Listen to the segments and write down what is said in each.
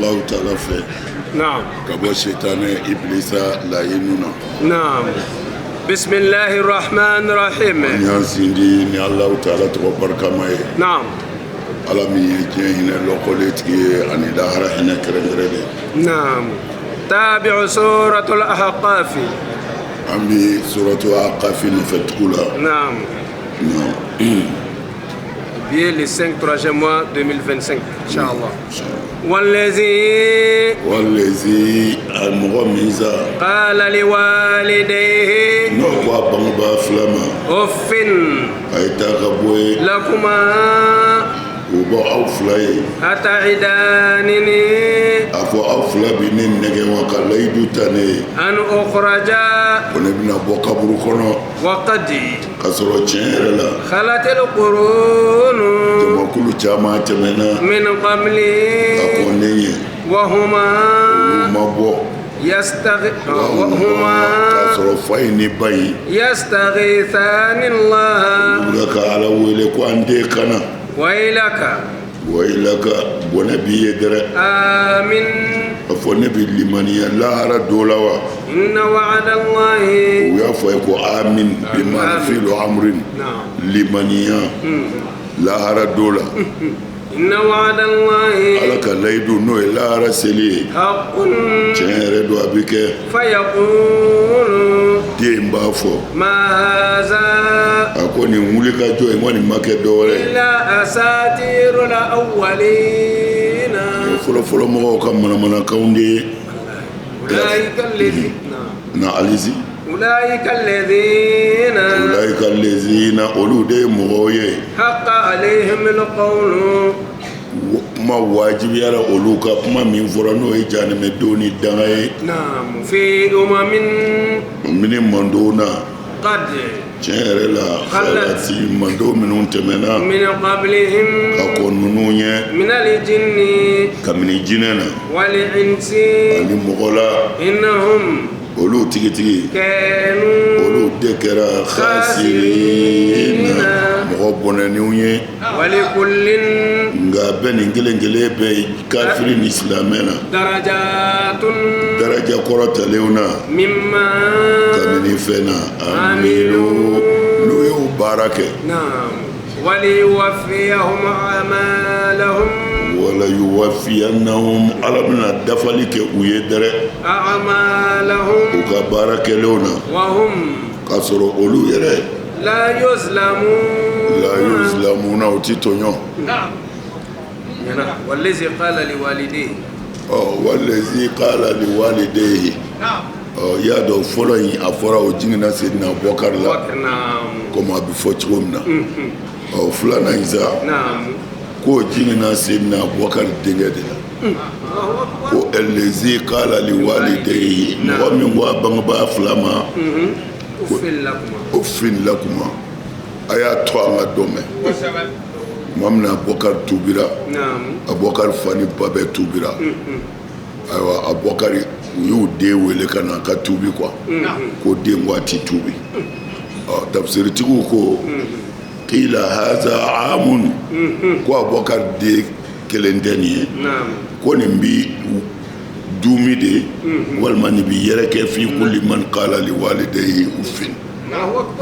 Alahu taala fɛ naam ka bɔ sitanɛ ibilisa layinu na. Naam, bisimilahi rahman rahim. An y'an sindi ni Alahu taala tɔgɔ barikama ye. Naam. Ala min ye diɲɛ hinɛ lɔkɔlen tigi ye ani lahara hinɛ kɛrɛnkɛrɛnnen. Naam, tabi'u suratul ahqafi. An bɛ suratu ahqafi nɔfɛ tugu la. Naam. Naam. Bi ye le 5 3e mois 2025, inchallah. Wallazi Wallazi, a mɔgɔ min sa qala liwalidayhi n'o ko a bangebaa fila ma uffin a ye taa ka bɔ ye lakuma o bɔ aw fila ye ata'idanini a fɔ aw fila bi ne nɛgɛ wa ka layidu ta ne ye an ukhraja ko ne bɛna bɔ kaburu kɔnɔ wa qad ka sɔrɔ tiɲɛ yɛrɛ la khalatil qurunu jamakulu caman tɛmɛna min qabli ka kɔn ne ɲɛ wa huma olu ma bɔ yastaghi wa k'a huma sɔrɔ fa in ni ba in yastaghithani Allah u bɛ ka Ala wele ko an den kana waylaka waylaka bɔnɛ b'i ye dɛrɛ amin a fɔ ne bɛ limaniya lahara don la wa inna wa'da Allahi u y'a fɔ a ye ko amin bi maana fi'lu amrin limaniya lahara don la inna wa'da Allahi Ala ka layidu n'o ye lahara seli ye haqqun tiɲɛ yɛrɛ don a bɛ kɛ fayaqulu den b'a fɔ ma haza a ko nin wulikajɔ in kɔni ma kɛ dɔwɛrɛ ye illa asatirul awwalina fɔlɔfɔlɔ mɔgɔw ka manamanakanw de ye ulaika alladhina na alizi ulaika alladhina ulaika allazina olu de ye mɔgɔw ye haqqa alayhimul qawlu kuma wajibiyara olu ka kuma min fɔra n'o ye jahanamɛ don ni danga ye naam fi umamin mini mantɔn na qad tiɲɛ yɛrɛ la khalati mantɔn minnu tɛmɛna min qablihim ka kɔn ninnu ɲɛ minal jinni kabini jinɛ na wal insi ani mɔgɔ la innahum olu tigitigi kanu olu de kɛra khasirina mɔgɔ bɔnɛnenw ye wa likullin nka bɛɛ nin kelen kelen bɛɛ kafiri ni silamɛ na darajatun daraja kɔrɔtalenw na mimma kabini fɛn na amilu n'u y'o baara kɛ naam waliyuwaffiyahum a'malahum wala yuwaffiyannahum ala bɛna dafali kɛ u ye dɛrɛ a'malahum u ka baara kɛlenw na wa hum k'a sɔrɔ olu yɛrɛ la yuzlamun la yuzlamuna u ti tɔɲɔ wallazi qala liwalidayhi ɔ wallazi qala liwalidayhi ɔ i y'a dɔn fɔlɔ in a fɔra o jiginna Seydina Abubakar la komi a bɛ fɔ cogo min na ɔ filanan in sa k'o jiginna Seydina Abubakar denkɛ de la ko allazi qala liwalidayhi mɔgɔ min ko a bangebaa fila ma uffin lakuma a y'a to an ka dɔ mɛn tuma min na Abubakar tubira Abubakar fa ni ba bɛɛ tubira ayiwa Abubakar u y'u den wele ka na a ka tubi quoi ko den ko a ti tubi ɔ tafsiritigiw ko qila haza amun ko Abubakar den kelen tɛ nin ye ko nin bi dumi de walima nin bi yɛrɛkɛ fi kulli man qala liwalidayhi uffin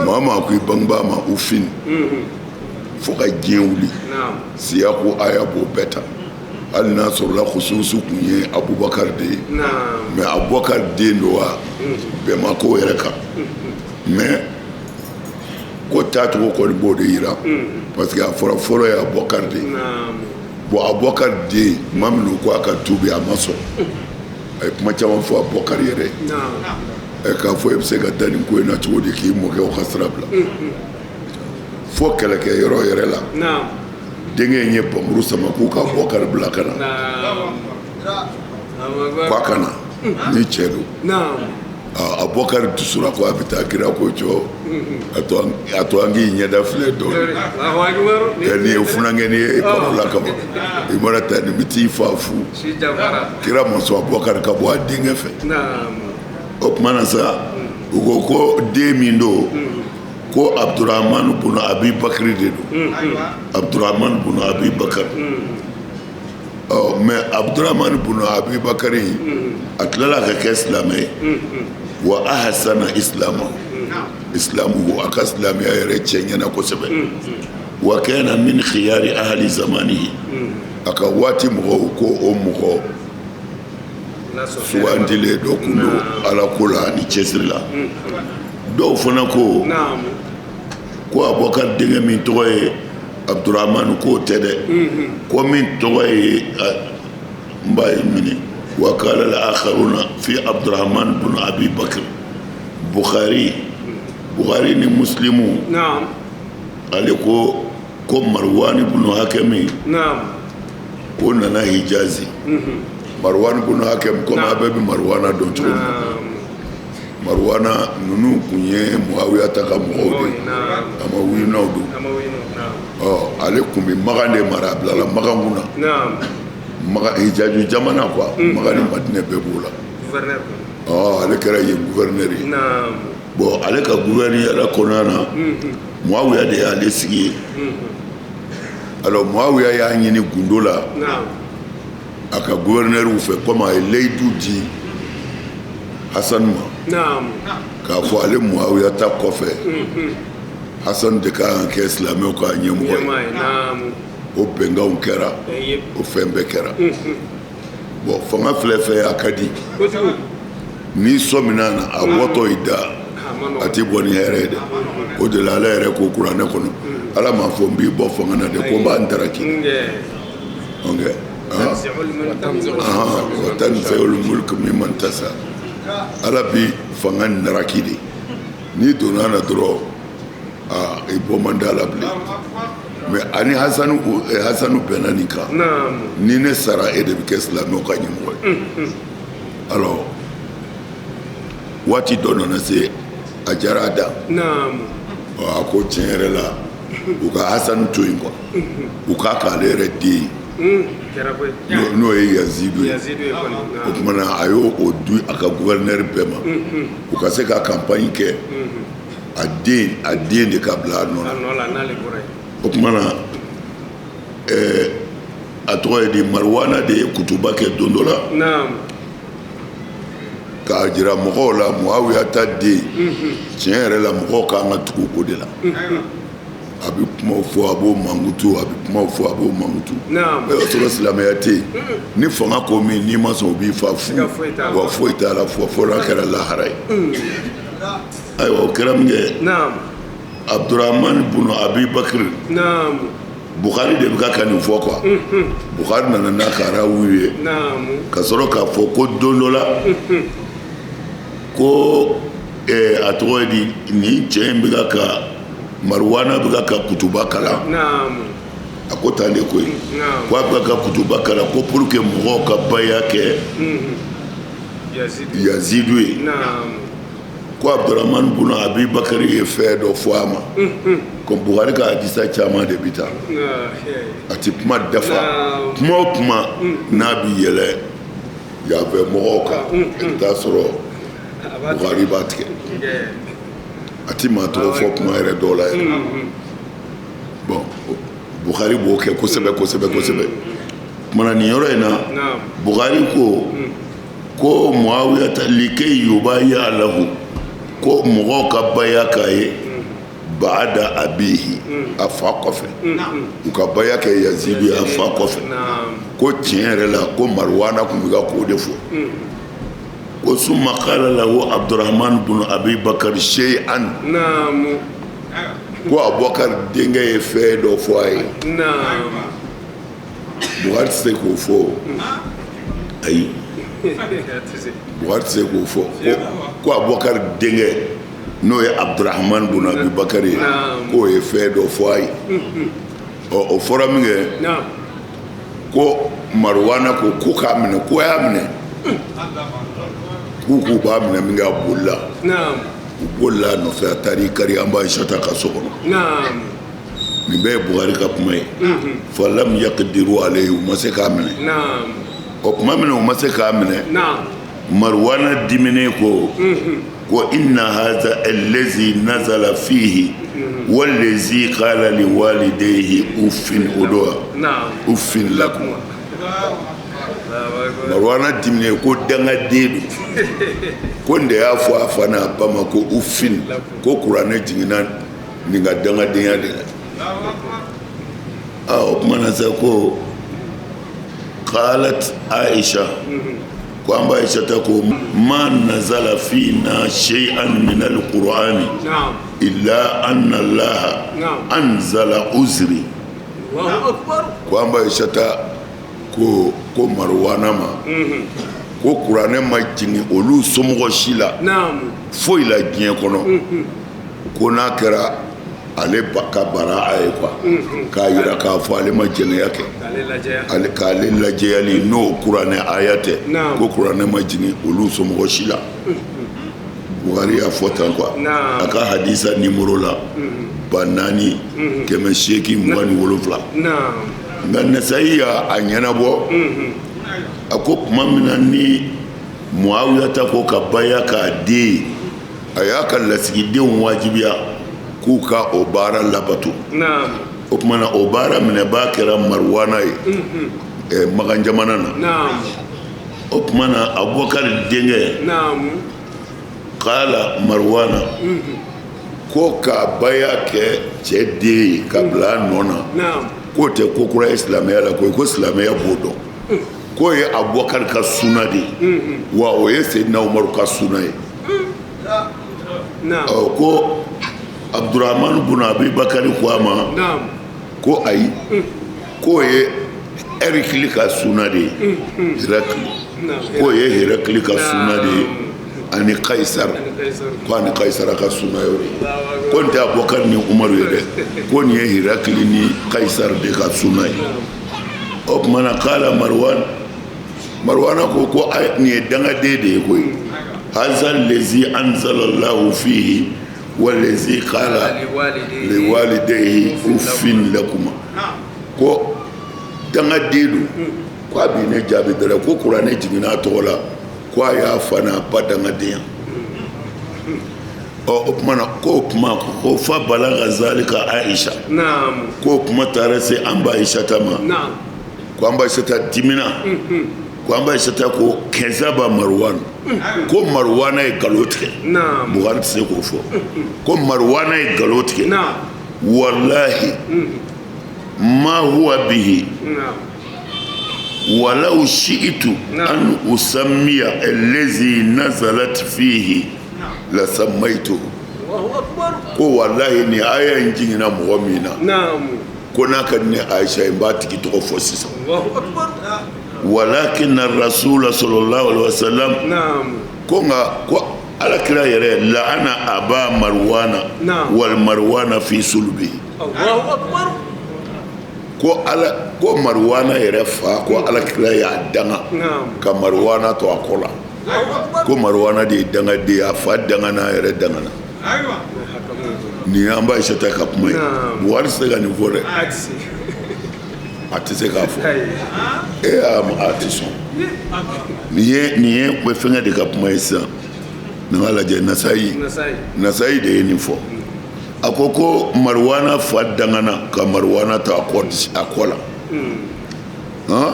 maa maa ko i bangebaa ma uffin fo ka diɲɛ wuli siyaku aya b'o bɛɛ ta hali n'a sɔrɔla khususu kun ye Abubakar de ye mais Abubakar den don wa bɛn ma k'o yɛrɛ kan mais ko taacogo kɔni b'o de yira parce que a fɔra fɔlɔ ye Abubakar de ye bon Abubakar den maa minnu ko a ka tubi a ma sɔn a ye kuma caman fɔ Abubakar yɛrɛ ye k'a fɔ e bɛ se ka da nin ko in na cogo di k'i mɔkɛw ka sira bila fo kɛlɛkɛ yɔrɔ yɛrɛ la denkɛ in ye bamuru sama k'u ka Abubakar bila ka na k'a ka na ni cɛ don Abubakar dusura ko a bɛ taa kira ko jɔ a to an k'i ɲɛda filɛ dɔɔnin nin ye funankɛnin ye e kɔrɔla kaban i mana taa nin bɛ t'i fa fu kira ma sɔn Abubakar ka bɔ a denkɛ fɛ o tuma na sa u ko ko den min don ko Abdurahmanu bunu Abi Bakiri de don Abdurahmanu bunu Abi Bakari. Ɔ mais Abdurahmani bunu Abibakari, a tilala ka kɛ silamɛ ye. Wa ahasana islama, islamuhu, a ka silamɛya yɛrɛ cɛ ɲɛna kosɛbɛ. Wa kana min khiyari ahli zamanihi, a ka waati mɔgɔw ko o mɔgɔ sugandilen dɔ kun don ala ko la ani cɛsiri la. Dɔw fana ko ko Abubakar denkɛ min tɔgɔ ye Abdurahmani, k'o tɛ dɛ, ko min tɔgɔ ye, n b'a ye minɛ. Wa qala al-akharuna fi Abdurahman bin Abi Bakr. Bukhari ni Muslimu, ale ko ko Marwani bin Hakami ko nana Hijazi. Marwani bin Hakam, komi a bɛɛ bɛ Marwana dɔn cogo min, Marwana ninnu kun ye Muawiya ta ka mɔgɔw de ye, Amawiyinaw don. Ɔ ale kun bɛ Makan de mara, a bilala Makan kunna, Makan Hijazi jamana quoi, Makan ni Madinɛ bɛɛ b'o la. Ɔ ale kɛra yen gouverneur ye. Bon, ale ka gouverneur kɔnɔna na, Muawiya de y'ale sigi yen. Alors Muawiya y'a ɲini gundo la a ka gouverneur fɛ, komi a ye layidu di Hasan ma k'a fɔ ale Muawiya ta kɔfɛ, Hasan de ka kan kɛ silamɛw ka ɲɛmɔgɔ ye. O bɛnkanw kɛra, o fɛn bɛɛ kɛra. Bon, fanga filɛ fɛ, a ka di n'i sɔmina na, a bɔtɔ i da, a tɛ bɔ ni hɛrɛ ye dɛ. O de la ala yɛrɛ ko kuranɛ kɔnɔ, ala m'a fɔ n b'i bɔ fanga na dɛ, ko n b'a ntaraki. Ok, wa tanzi'ul mulka mimman tasha, ala bi fanga naraki de. N'i donna na dɔrɔn, aa, i bɔ man d'a la bilen. Mais ani Hasanu bɛnna nin kan: ni ne sara, e de bɛ kɛ silamɛw ka ɲɛmɔgɔ ye. Alors waati dɔ nana se, a jara a da. A ko tiɲɛ yɛrɛ la, u ka Hasanu to yen quoi, u k'a k'ale yɛrɛ den ye, n'o ye Yazidu ye. O tuma na a y'o o di a ka gouverneur bɛɛ ma, u ka se ka campagne kɛ, a den de ka bila a nɔ la. O tuma na a tɔgɔ ye di, Mariwana de ye kutuba kɛ don dɔ la k'a jira mɔgɔw la Muawiya ta den, tiɲɛ yɛrɛ la, mɔgɔw kan ka tugu o de la. A bɛ kumaw fɔ, a b'o mankutu, a bɛ kumaw fɔ, a b'o mankutu. O y'a sɔrɔ silamɛya tɛ yen. Ni fanga ko min, n'i ma sɔn, o b'i fa fu. Wa foyi t'a la fo n'a kɛra lahara ye. Ayiwa, o kɛra min kɛ, Abdurahmani bunu Abi Bakiri, Bukhari de bɛ ka nin fɔ quoi. Bukhari nana n'a ka rawiw ye ka sɔrɔ k'a fɔ ko don dɔ la ko a tɔgɔ ye di, nin cɛ in bɛ ka, Mariwana bɛ ka kutuba kalan. A ko tan de koyi, ko a bɛ ka kutuba kalan ko pour que mɔgɔw ka baya kɛ Yazidu ye. Ko Abdurahmani bunu Abi Bakari ye fɛn dɔ fɔ a ma. Ko Buhari ka hadisa caman de bi taa, a ti kuma dafa. Kuma o kuma n'a bi yɛlɛ yanfɛ mɔgɔw kan, i bɛ taa sɔrɔ Buhari b'a tigɛ, a ti maa tɔgɔ fɔ kuma yɛrɛ dɔw la yɛrɛ. Bon, Buhari b'o kɛ kosɛbɛ kosɛbɛ kosɛbɛ. Kumana nin yɔrɔ in na, Buhari ko ko Muawiya ta likei yubaya lahu, ko mɔgɔw ka baya k'a ye baada abihi, a fa kɔfɛ, u ka baya kɛ Yazidu ye a fa kɔfɛ. Ko tiɲɛ yɛrɛ la, ko Mariwana tun bɛ ka k'o de fɔ. Ko summa qala lahu Abdurahman bin Abi Bakar shay'an, ko Abubakar denkɛ ye fɛn dɔ fɔ a ye. Buhari tɛ se k'o fɔ. Ayi, Buhari tɛ se k'o fɔ ko Abubakar denkɛ, n'o ye Abdurahman bun Abi Bakar ye, k'o ye fɛn dɔ fɔ a ye. Ɔ, o fɔra min kɛ, ko Mariwana ko k'a minɛ, ko y'a minɛ, k'u b'a minɛ min kɛ, a bolila. U bolila a nɔfɛ, a taar'i kari an b'a Aïssata ka so kɔnɔ. Nin bɛɛ ye Buhari ka kuma ye. Falam yaqdiru alayhi, u ma se k'a minɛ. O tuma min na u ma se k'a minɛ, Mariwana diminen ko ko inna hadha allazi nazala fihi wallazi qala liwalidayhi uffin, o don wa uffin lakum. Marwana diminen ko dangaden don, ko nin de y'a fɔ a fa n'a ba ma ko ufin, ko kuranɛ jiginna nin ka dangadenya de la. Aa, o tuma na sa, ko qalat Aisha, ko an ba Aisha ta ko ma nazala fina shay'an min al-Qur'ani illa anna Allah anzala uzri. Ko an ba Aisha ta ko Marwana ma ko kuranɛ ma jigin olu somɔgɔ si la foyi la diɲɛ kɔnɔ, ko n'a kɛra ale ka bara a ye quoi, k'a yira k'a fɔ ale ma jɛnɛya kɛ, ale k'ale lajɛyali n'o kuranɛ aya tɛ, ko kuranɛ ma jigin olu somɔgɔ si la. Buhari y'a fɔ tan quoi, a ka hadisa numéro la 4827. Nka Nasayi y'a ɲɛnabɔ, a ko tuma min na ni Muawiyata ko ka baya k'a den ye, a y'a ka lasigidenw wajibiya k'u ka o baara labato. O tuma na, o baara minɛbaa kɛra Marwana ye Makan jamana na. O tuma na, Abubakari denkɛ kala Marwana ko ka baya kɛ cɛ den ye ka bila a nɔ na, k'o tɛ ko kura ye silamɛya la koyi, ko silamɛya b'o dɔn, k'o ye Abubakari ka suna de ye, wa o ye Seyidina Umaru ka suna ye. Ɔ, ko Abdurahmani bun Abibakari ko a ma ko ayi, k'o ye Ɛrikili ka suna de ye, Hirakili, k'o ye Hirakili ka suna de ye ani Kayisara, ko ani Kayisara ka suna ye o de ye, ko nin tɛ Abubakari ni Umaru ye dɛ, ko nin ye Hirakili ni Kayisara de ka suna ye. O tuma na, kala Marwan, Marwana ko nin ye dangaden de ye koyi, haza lezi anzalallahu fihi walezi kala liwalidayhi uffin lakuma, ko dangaden don, ko a bɛ ne jaabi dɔrɔn ko kuranɛ jiginna a tɔgɔ la, ko a y'a fa n'a ba dangadenya. Ɔ, o tuma na, k'o kuma ko fa balaga zalika Aisha, k'o kuma taara se an ba Aisha ta ma, ko an ba Aisha ta dimina, ko an ba Aisha ta ko kɛzaba Marwan, ko Marwana ye nkalon tigɛ. Buhari tɛ se k'o fɔ, ko Marwana ye nkalon tigɛ, walahi ma huwa bihi walaw shi'tu an usammiya allazi nazalat fihi la sammaytuhu, ko walahi ni aya in jiginna mɔgɔ min na, ko n'a ka di ne Aisha ye, n b'a tigi tɔgɔ fɔ sisan, walakin rasula sallallahu alaihi wasallam, ko nka ko ala kira yɛrɛ la'ana aba Marwana wal Marwana fi sulbi, ko ala ko Marwana yɛrɛ fa, ko ala kira y'a danga ka Marwana to a kɔ la, ko Marwana de ye dangaden ye, a fa dangana, a yɛrɛ dangana. Nin y'an ba Aisha ta ka kuma ye. Buhari tɛ se ka nin fɔ dɛ, a tɛ se k'a fɔ e a tɛ sɔn. Nin ye fɛngɛ de ka kuma ye sisan. Nin ka lajɛ, Nasayi, Nasayi de ye nin fɔ. A ko ko Marwana fa dangana ka Marwana to a kɔ la. Han,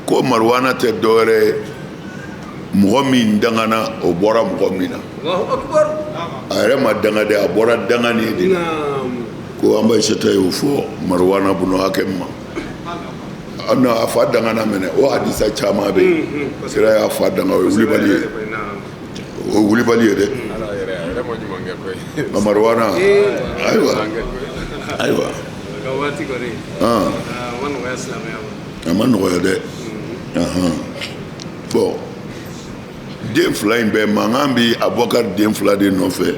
ko Marwana tɛ dɔwɛrɛ ye, mɔgɔ min dangana, o bɔra mɔgɔ min na, a yɛrɛ ma danga dɛ, a bɔra dangani de la. Ko an ba Aisha y'o fɔ Marwana bunu hakɛ ma a fa dangana minɛ. O hadisa caman bɛ yen, kira y'a fa danga, o ye wulibali ye, o ye wulibali ye dɛ. Marwana, ayiwa ayiwa, a ma nɔgɔya dɛ. Bon, den fila in bɛɛ mankan bi Abubakar den fila de nɔfɛ,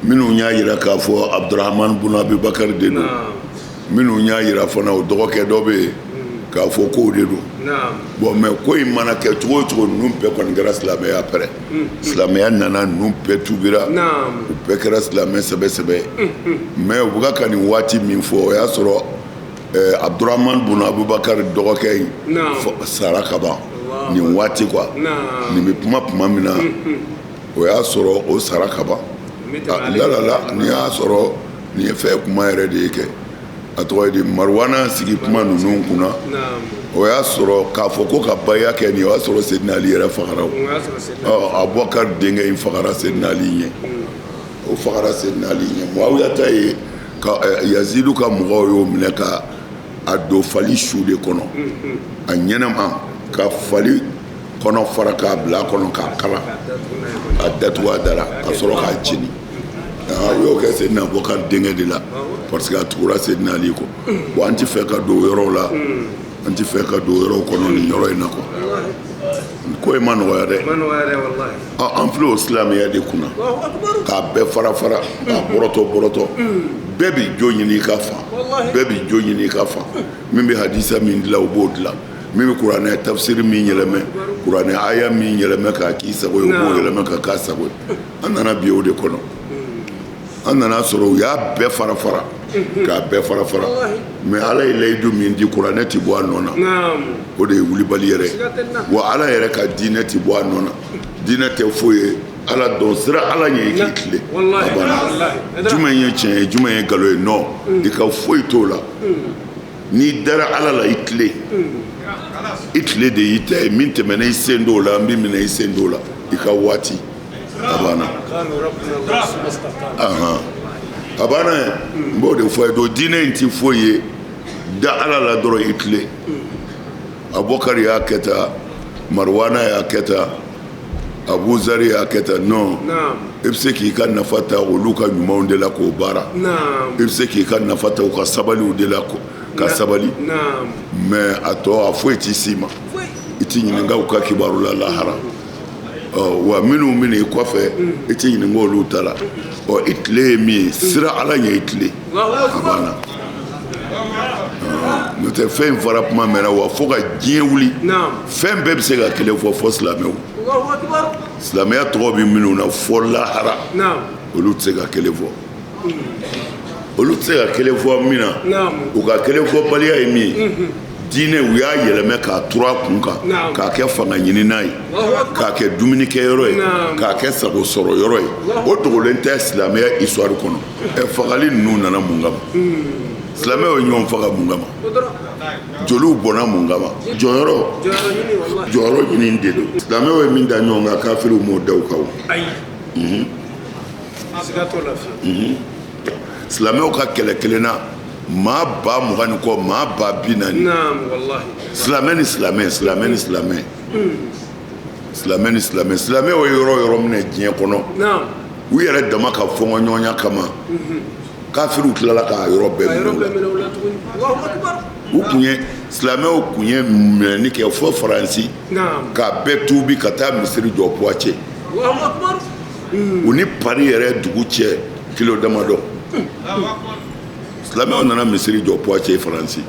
minnu y'a yira k'a fɔ Abdurahman bun Abubakar de don, minnu y'a yira fana o dɔgɔkɛ dɔ bɛ yen k'a fɔ k'o de don. Bon, mais ko in mana kɛ cogo o cogo, ninnu bɛɛ kɔni kɛra silamɛya après. Silamɛya nana, ninnu bɛɛ tubira, u bɛɛ kɛra silamɛ sɛbɛ sɛbɛ. Mais u bɛ ka nin waati min fɔ, o y'a sɔrɔ Abdurahman bun Abubakar dɔgɔkɛ in sara ka ban nin waati quoi. Nin bɛ kuma tuma min na, o y'a sɔrɔ o sara ka ban. La la la, nin y'a sɔrɔ nin ye fɛn kuma yɛrɛ de ye kɛ. A tɔgɔ ye di, Mariwana sigi kuma ninnu kunna, o y'a sɔrɔ k'a fɔ ko ka baya kɛ nin, o y'a sɔrɔ Sedina Ali yɛrɛ fagara. O Abubakar denkɛ in fagara Sedina Ali ɲɛ, o fagara Sedina Ali ɲɛ. Muawiya ta ye ka Yazidu ka mɔgɔw y'o minɛ ka a don fali su de kɔnɔ, a ɲɛnama, ka fali kɔnɔ fara k'a bila a kɔnɔ k'a kala, a datugu a da la, ka sɔrɔ k'a jeni. U y'o kɛ Sedina Abubakar denkɛ de la, parce que a tugura Sedina Ali kɔ. Bon, an ti fɛ ka don o yɔrɔw la, an ti fɛ ka don o yɔrɔw kɔnɔ nin yɔrɔ in na quoi. Ko in ma nɔgɔya dɛ. An filɛ o silamɛya de kunna, k'a bɛɛ fara fara, k'a bɔrɔtɔ bɔrɔtɔ. Bɛɛ b'i jo ɲini i ka fan, bɛɛ b'i jo ɲini i ka fan. Min bɛ hadisa min dilan, o b'o dilan. Min bɛ kuranɛ tafsiri min yɛlɛmɛ, kuranɛ aya min yɛlɛmɛ k'a k'i sago ye, o b'o yɛlɛmɛ ka k'a sago ye. An nana bi o de kɔnɔ, an nana sɔrɔ u y'a bɛɛ fara fara, k'a bɛɛ fara fara. Mais Ala ye layidu min di, kuranɛ ti bɔ a nɔ na, o de ye wulibali yɛrɛ. Wa Ala yɛrɛ ka diinɛ ti bɔ a nɔ na. Diinɛ tɛ foyi ye Ala dɔn, sira Ala ɲɛ, i k'i tilen, a banna. Jumɛn ye tiɲɛ ye, jumɛn ye nkalon ye? Non, i ka foyi t'o la. N'i dara Ala la, i tilen, i tile de y'i ta ye. Min tɛmɛna, i sen t'o la, min minɛ, i sen t'o la, i ka waati, a banna. A banna ye. N b'o de fɔ ye. Donc diinɛ in ti foyi ye, da Ala la dɔrɔn, i tilen. Abubakar y'a kɛ tan, Mariwana y'a kɛ tan, Abuzari y'a kɛ tan. Non, i bɛ se k'i ka nafa ta olu ka ɲumanw de la k'o baara, i bɛ se k'i ka nafa ta u ka sabaliw de la ka sabali, mais a tɔ, a foyi t'i s'i ma. I t'i ɲininka u ka kibaru la lahara. Wa minnu bɛ i kɔfɛ, i t'i ɲininka olu ta la. Ɔ, i tile ye min ye, sira Ala ɲɛ, i tile, a banna. N'o tɛ, fɛn in fɔra, kuma mɛnna wa fo ka diɲɛ wuli, fɛn bɛɛ bɛ se ka kelen fɔ, fo silamɛw. Silamɛya tɔgɔ bɛ minnu na fɔ lahara, olu tɛ se ka kelen fɔ. Olu tɛ se ka kelen fɔ min na, u ka kelen fɔbaliya ye min ye, diinɛ, u y'a yɛlɛmɛ k'a turu a kun kan, k'a kɛ fanga ɲinina ye, k'a kɛ dumunikɛyɔrɔ ye, k'a kɛ sago sɔrɔ yɔrɔ ye. O dogolen tɛ silamɛya histoire kɔnɔ. Ɛ, fagali ninnu nana mun kama? Silamɛw ye ɲɔgɔn faga mun kama? Joliw bɔnna mun kama? Jɔyɔrɔ, jɔyɔrɔ ɲini de don. Silamɛw ye min da ɲɔgɔn kan, kafiriw m'o da u kan o. Silamɛw ka kɛlɛ kelen na, maa 20,000 ni kɔ, maa 40,000, silamɛ ni silamɛ, silamɛ ni silamɛ, silamɛ ni silamɛ. Silamɛw ye yɔrɔ yɔrɔ minɛ diɲɛ kɔnɔ, u yɛrɛ dama ka fɔnkɔɲɔgɔnya kama, kafiriw tilala k'a yɔrɔ bɛɛ minɛ u la. U kun ye, silamɛw kun ye minɛni kɛ fo Faransi, k'a bɛɛ tuubi ka taa misiri jɔ Poitiers. U ni Paris yɛrɛ dugu cɛ kilo damadɔ, silamɛw nana misiri jɔ Poitiers, Faransi,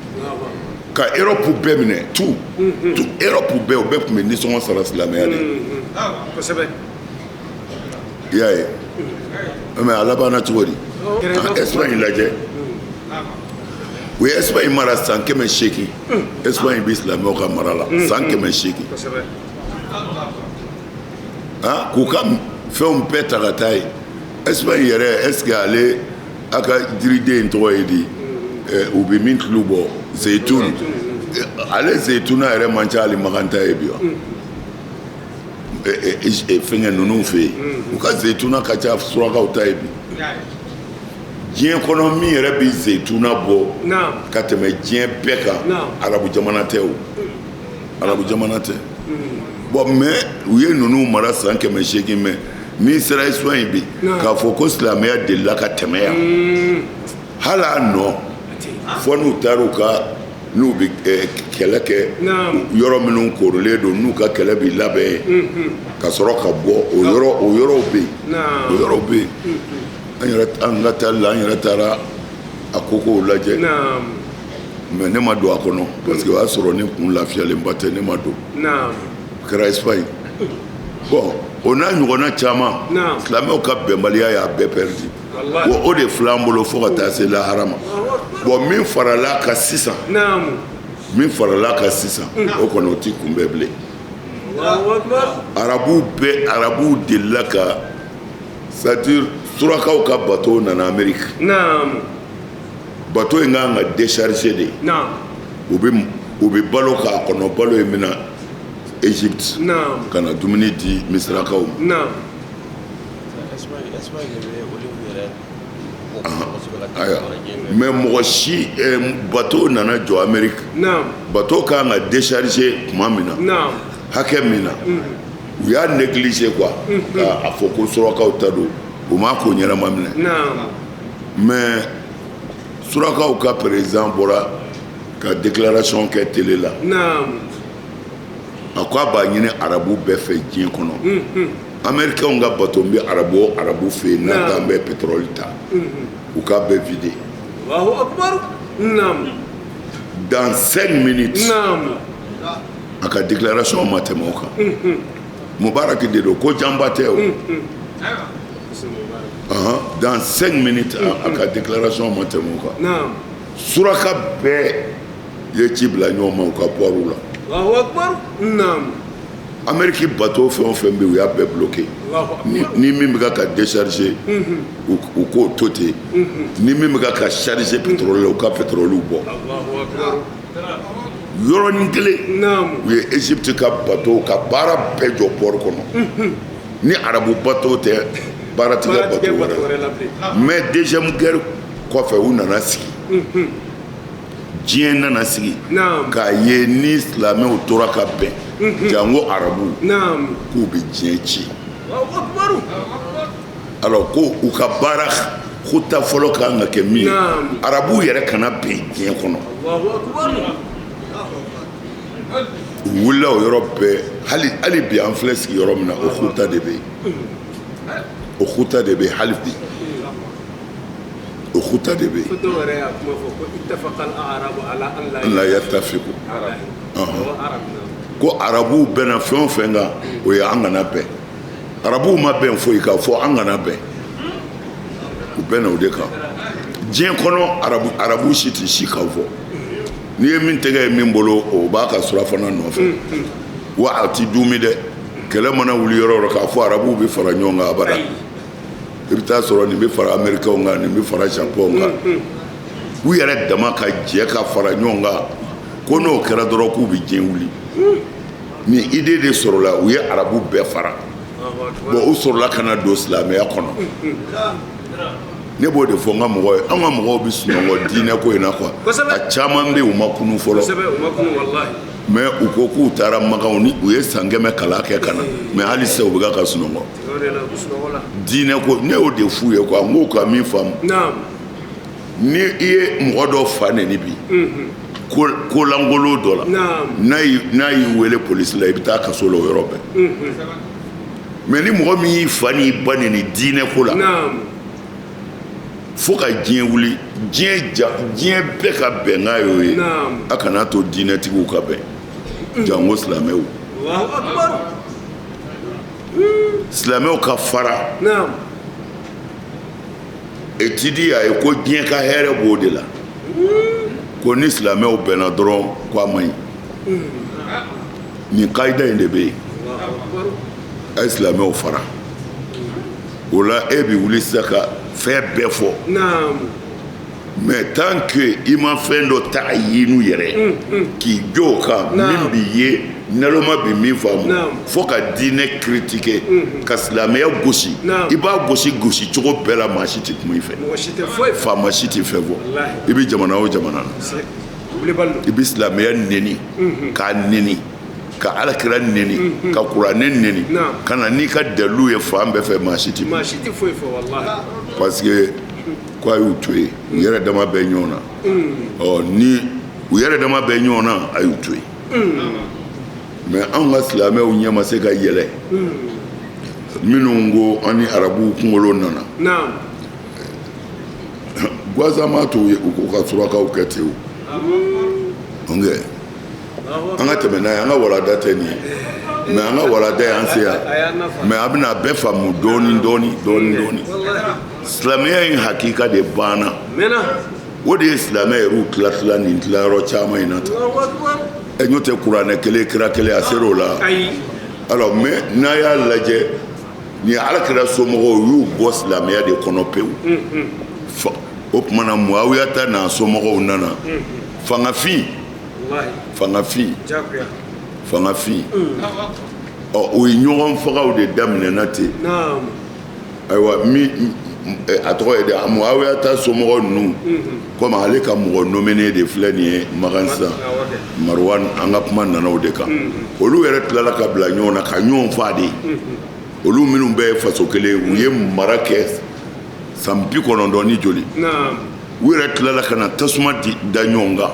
ka Europe bɛɛ minɛ, tout tout Europe bɛɛ. U bɛɛ tun bɛ nisɔngɔ sara silamɛya de. I y'a ye, mais a labanna cogo di? Espagne lajɛ, u ye Espagne mara san 800. Espagne bɛ silamɛw ka mara la san 800, k'u ka fɛnw bɛɛ ta ka taa yen. Espagne yɛrɛ, est ce que ale a ka jiriden in tɔgɔ ye di, u bɛ min tulu bɔ, zeyitun, ale zeyituna yɛrɛ man ca hali Makan ta ye bi wa? Fɛnkɛ ninnu fɛ yen, u ka zeyituna ka ca surakaw ta ye bi. Diɲɛ kɔnɔ, min yɛrɛ bɛ zeyituna bɔ ka tɛmɛ diɲɛ bɛɛ kan, arabu jamana tɛ o, arabu jamana tɛ. Bon, mais u ye ninnu mara san 800. Mais n'i sera Espagne bi, k'a fɔ ko silamɛya delila ka tɛmɛ yan, hali a nɔ fɔ n'u taara u ka, n'u bɛ kɛlɛ kɛ yɔrɔ minnu korolen don, n'u ka kɛlɛ bɛ labɛn yen ka sɔrɔ ka bɔ, o yɔrɔ, o yɔrɔw bɛ yen, o yɔrɔw bɛ yen. An yɛrɛ, an ka taali la, an yɛrɛ taara a kokow lajɛ, mais ne ma don a kɔnɔ parce que o y'a sɔrɔ ne kun lafiyalenba tɛ, ne ma don. O kɛra Espagne. Bon, o n'a ɲɔgɔnna caman, silamɛw ka bɛnbaliya y'a bɛɛ perdu. Wa o de filɛ an bolo fo ka taa se lahara ma. Bon, min farala kan sisan, min farala kan sisan, o kɔni, o ti kunbɛn bilen. Arabuw bɛɛ, arabuw delila ka, c'est à dire surakaw ka bateau nana Amérique. Bateau in kan ka décharger de. U bɛ balo k'a kɔnɔ, balo in bɛna Égypte ka na dumuni di Misirakaw ma. Espagne de bɛ olive yɛrɛ bɔ kosɛbɛ ka tɛmɛ Ayiwa. yɔrɔ diɲɛ bɛɛ. Mais mɔgɔ si bateau nana jɔ Amérique. Bateau kan ka décharger tuma min na, hakɛ min na, u y'a négliger quoi, k'a fɔ ko surakaw ta don, u m'a ko ɲɛnama minɛ. Mais surakaw ka président bɔra ka déclaration kɛ télé la. A ko a b'a ɲini arabu bɛɛ fɛ diɲɛ kɔnɔ, américains ka bateau bɛ arabu o arabu fɛ yen n'a t'an bɛ pétrole ta, u k'a bɛɛ vider. Allahu akbar, naam. Dans 5 minutes, a ka déclaration ma tɛmɛ o kan. Mubarak de don, ko janba tɛ o. Ahan, dans 5 minutes, a ka déclaration ma tɛmɛ o kan. Suraka bɛɛ ye ci bila ɲɔgɔn ma u ka port la. Allahu akbar, naam. Amérique bateau fɛn o fɛn bɛ yen, u y'a bɛɛ bloqué. Allahu akbar. Ni min bɛ ka décharger, u k'o to ten. Ni min bɛ ka charger pétrole la, u ka pétrole bɔ. Allahu akbar. Yɔrɔnin kelen, u ye Égypte ka bateau ka baara bɛɛ jɔ port kɔnɔ. Ni arabu bateau tɛ, baara tɛ kɛ Baara tigɛ bateau bateau wɛrɛ wɛrɛ la. La bilen. Mais deuxième guerre kɔfɛ, u nana sigi, diɲɛ nana sigi k'a ye ni silamɛw tora ka bɛn, jango arabu, k'u bɛ diɲɛ ci. Allahu akbar. Alors ko u ka baara huta fɔlɔ kan ka kɛ min ye, arabuw yɛrɛ kana bɛn diɲɛ kɔnɔ. Allahu akbar. U wulila o yɔrɔ bɛɛ. Hali bi, an filɛ sigiyɔrɔ min na, o huta de bɛ yen, o huta de bɛ yen hali bi, o huta de bɛ yen. Fo dɔw yɛrɛ y'a kuma fɔ ko ittafaqa al-a'rabu ala an la la yattafiqu. Awɔ, arabu na. Ko arabuw bɛnna fɛn o fɛn kan, o ye an kana bɛn. Arabuw ma bɛn foyi kan fɔ an kana bɛn. U bɛnna o de kan diɲɛ kɔnɔ. Arabu si tɛ si kan fɔ. N'i ye min tɛgɛ ye min bolo, o b'a ka surafana nɔfɛ wa a ti dumi dɛ. Kɛlɛ mana wuli yɔrɔ o yɔrɔ, k'a fɔ arabuw bɛ fara ɲɔgɔn kan, abada. I bɛ taa sɔrɔ nin bɛ fara américains kan, nin bɛ fara japon kan. U yɛrɛ dama ka jɛ ka fara ɲɔgɔn kan, ko n'o kɛra dɔrɔn, k'u bɛ diɲɛ wuli. Nin idée de sɔrɔla, u ye arabu bɛɛ fara. Allahu akbar. Bon, u sɔrɔla ka na don silamɛya kɔnɔ. Ne b'o de fɔ n ka mɔgɔw ye, an ka mɔgɔw bɛ sunɔgɔ diinɛ ko in na quoi. A caman bɛ yen, u ma kunu fɔlɔ. Kosɛbɛ, u ma kunu wallahi. Mais u ko k'u taara Makan ni u ye san 100 kalan kɛ ka na, mais hali sisan u bɛ ka sunɔgɔ. O de la, u bɛ sunɔgɔ la. Diinɛ ko, ne y'o de f'u ye quoi. N k'u ka min faamu, ni i ye mɔgɔ dɔ fa neni bi ko kolankolon dɔ la, n'a y'i wele polisi la, i bɛ taa kaso la o yɔrɔ bɛɛ. Mais ni mɔgɔ min y'i fa n'i ba neni diinɛ ko la, fo ka diɲɛ wuli, diɲɛ ja, diɲɛ bɛɛ ka bɛnkan y'o ye. A kana to diinɛtigiw ka bɛn, jango silamɛw. Allahu akbar. Silamɛw ka fara. Étude y'a ye ko diɲɛ ka hɛrɛ b'o de la, ko ni silamɛw bɛnna dɔrɔn, ko a man ɲi. Nin kayida in de bɛ yen. Allahu akbar. A ye silamɛw fara. O la, e bɛ wuli sisan ka fɛn bɛɛ fɔ. Mais tant que i ma fɛn dɔ ta ɲini yɛrɛ k'i jɔ o kan, min b'i ye naloma bɛ min faamu, fo ka diinɛ critiquer, ka silamɛya gosi, i b'a gosi gosi cogo bɛɛ la, maa si tɛ kuma i fɛ. Mɔgɔ si tɛ foyi fɔ. Faama si tɛ fɛn fɔ. Wallahi. I bɛ jamana o jamana na, Wulibali don. i bɛ silamɛya neni, k'a neni, ka alakira neni, ka kuranɛ neni, ka na n'i ka dalilu ye fan bɛɛ fɛ, maa si tɛ kuma. Maa si tɛ foyi fɔ wallahi. Parce que ko a y'u to yen, u yɛrɛ dama bɛ ɲɔgɔn na. Ɔ, ni u yɛrɛ dama bɛ ɲɔgɔn na, a y'u to yen. Mais anw ka silamɛw ɲɛ ma se ka yɛlɛ. Minnu ko an ni arabuw kunkolo nana, gansan m'a to u ko ka surakaw kɛ ten. O ok, an ka tɛmɛ n'a ye. An ka walada tɛ nin ye, mais an ka walada y'an se yan. A y'a nafa. Mais a bɛna a bɛɛ faamu dɔɔni dɔɔni dɔɔni dɔɔni. Wallahi. Silamɛya in hakika de banna. Mɛnna. O de ye silamɛ yɛrɛw tila tila nin tilayɔrɔ caman in na tan. Allahu akbar. Ɛ, n'o tɛ, kuranɛ kelen, kira kelen, a ser'o la. Ayi. Alors, mais n'a y'a lajɛ, nin alakira somɔgɔw, u y'u bɔ silamɛya de kɔnɔ pewu. O tuma na Muawiyata n'a somɔgɔw nana, fangafin, fangafin, fangafin. Ɔ, o ye ɲɔgɔn fagaw de daminɛna ten. Ayiwa, min a tɔgɔ ye di, Muawiyata somɔgɔw ninnu, komi ale ka mɔgɔ nommé de filɛ nin ye Makan sisan, Marwan, an ka kuma nana o de kan. Olu yɛrɛ tilala ka bila ɲɔgɔn na ka ɲɔgɔn faa de. Olu minnu bɛɛ ye faso kelen, u ye mara kɛ san 90 ni joli. U yɛrɛ tilala ka na tasuma di da ɲɔgɔn kan,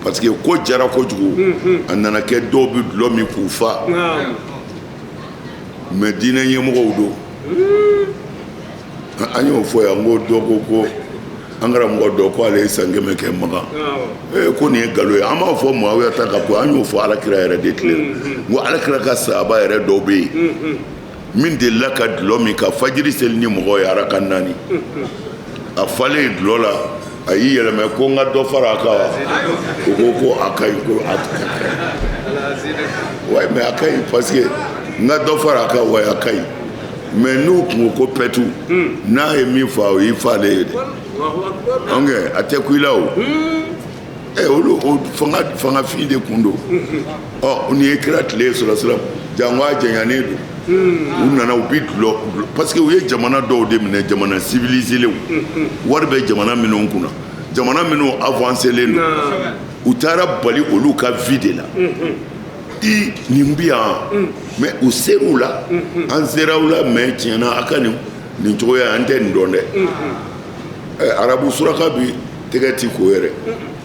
parce que ko jara kojugu. A nana kɛ dɔw bɛ dulɔ min k'u fa, mais diinɛ ɲɛmɔgɔw don. An y'o fɔ yan ko dɔ ko ko an karamɔgɔ dɔ ko ale ye san 100 kɛ Makan. Ee, ko nin ye nkalon ye. An b'a fɔ Muawiya ta ka ko, an y'o fɔ Alakira yɛrɛ de tile la, n ko Alakira ka sahaba yɛrɛ dɔw bɛ yen min delila ka dulɔ min ka fajiri seli ni mɔgɔw ye araka 4. A falen dulɔ la, a y'i yɛlɛmɛ ko n ka dɔ fara a kan wa? O ko ko a ka ɲi, ko a ka ɲi. Ouais, mais a ka ɲi parce que n ka dɔ fara a kan wa, a ka ɲi. Mais n'u kun ko ko pɛtu n'a ye min fa, o y'i falen ye dɛ. Ok, a tɛ ku i la o. Ɛ, olu o fanga fangafin de kun don. Ɔ, nin ye kira tile ye sɔrɔ sira janko a jɛɲanen don. U nana, u bi dulɔ, parce que u ye jamana dɔw de minɛ, jamana civilisélenw, wari bɛ jamana minnu kunna, jamana minnu avancélen don. U taara bali olu ka vie de la. I nin bi yan, mais u ser'u la, an sera u la. Mais tiɲɛna, a ka nin nin cogoya, an tɛ nin dɔn dɛ. Ɛ, arabu suraka bi tɛgɛ ti ko yɛrɛ.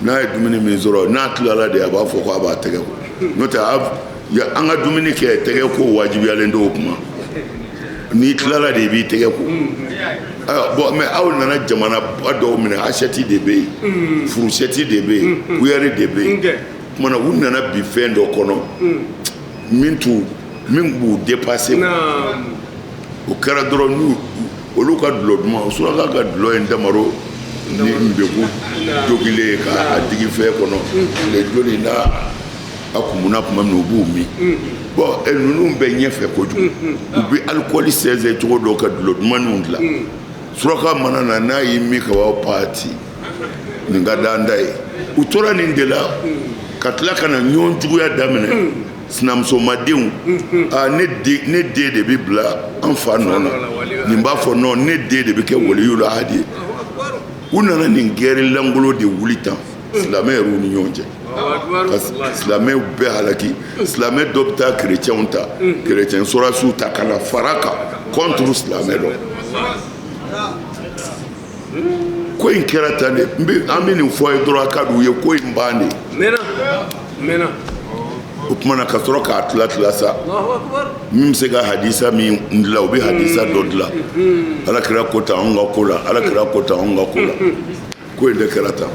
N'a ye dumuni min sɔrɔ, n'a tilala de, a b'a fɔ ko a b'a tɛgɛ ko. N'o tɛ, an ka dumuni kɛ, tɛgɛ ko wajibiyalen t'o kuma. N'i tilala de, i b'i tɛgɛ ko. Ayiwa, bon, mais aw nana jamanaba dɔw minɛ, assiette de bɛ yen, fourchette de bɛ yen, cuillère de bɛ yen. Kumana, u nana bi fɛn dɔ kɔnɔ min t'u min b'u dépasser. O kɛra dɔrɔn, n'u olu ka dulɔ duman, suraka ka dulɔ ye damaro ni nbeku jogilen ye k'a digi fɛn kɔnɔ tile joli, n'a a kumuna tuma min, u b'u min. Bon, ninnu bɛ ɲɛfɛ kojugu. U bɛ alikɔli sɛnsɛn cogo dɔ ka dulɔ dumanniw dilan. Suraka mana na, n'a y'i min ka ban, paati nin ka d'an da ye. U tora nin de la ka tila ka na ɲɔgɔn juguya daminɛ. Sinamusomadenw, aa, ne den de bɛ bila an fa nɔ na, nin b'a fɔ non, ne den de bɛ kɛ waliyul ahadi ye. U nana nin guerre lankolon de wuli tan silamɛ yɛrɛw ni ɲɔgɔn cɛ, ka silamɛw bɛɛ halaki. Silamɛ dɔ bɛ taa kerecɛnw ta, kerecɛn sɔrɔdasiw ta ka na fara kan contre silamɛ dɔ. Ko in kɛra tan de. An bɛ nin fɔ a ye dɔrɔn, a ka d'u ye, ko in ban de. O tuma na, ka sɔrɔ k'a tila tila sa, min bɛ se ka hadisa min dilan, u bɛ hadisa dɔ dilan. Ala kira ko tan anw ka ko la, ala kira ko tan anw ka ko la. Ko in de kɛra tan.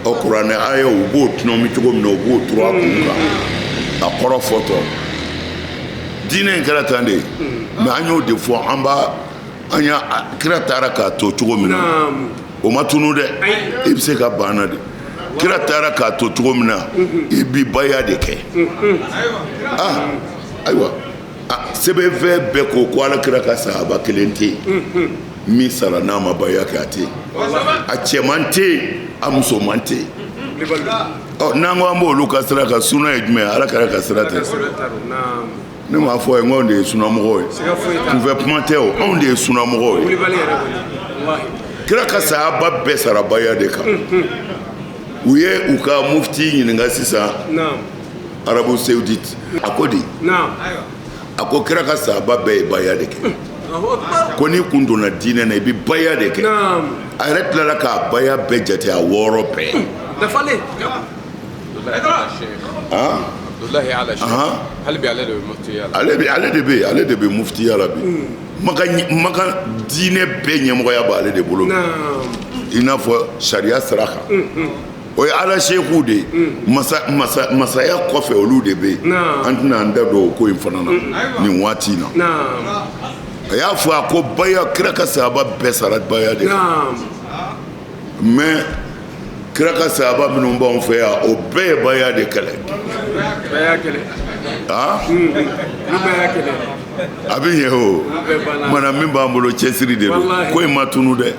Ɔ, kuranɛ aya, u b'o tɔnɔmi cogo min na, u b'o turu a kun kan, a kɔrɔ fɔtɔ. Diinɛ in kɛra tan de. Mais an y'o de fɔ, an b'a an y'a kira taara k'a to cogo min na, o ma tunu dɛ. I bɛ se ka ban na de. Kira taara k'a to cogo min na, i bi baya de kɛ. Ah, ayiwa, sɛbɛnfɛn bɛɛ ko ko ala kira ka sahaba kelen tɛ yen min sara n'a ma baya kɛ. A tɛ yen, a cɛman tɛ yen, a musoman tɛ yen. Ɔ, n'an ko an b'olu ka sira kan, suna ye jumɛn ye? Ala kira ka sira tɛ. Ne m'a fɔ ye n ko anw de ye sunamɔgɔw ye. Kunfɛ kuma tɛ o, anw de ye sunamɔgɔw ye. Kira ka sahaba bɛɛ sara baya de kan. U ye u ka mufti ɲininka sisan, Arabie Saoudite, a ko di? A ko kira ka sahaba bɛɛ ye baya de kɛ, ko n'i kun donna diinɛ na, i bɛ baya de kɛ. A yɛrɛ tilala k'a baya bɛɛ jate, a 6 bɛɛ. Abdullahi Ala. Hali bi ale de bɛ muftiya la. Ale de bɛ yen, ale de bɛ muftiya la bi. Makan diinɛ bɛɛ ɲɛmɔgɔya b'ale de bolo, i n'a fɔ sariya sira kan. O ye ala seekuw de ye. Masaya kɔfɛ, olu de bɛ yen. An tɛna an da don o ko in fana na nin waati in na. A y'a fɔ, a ko baya, kira ka sahaba bɛɛ sara baya de kan. Mais kira ka sahaba minnu b'anw fɛ yan, o bɛɛ ye baya de kɛlɛ. Ah, a bɛ ɲɛ o mana min b'an bolo, cɛsiri de don. Ko in ma tunu dɛ.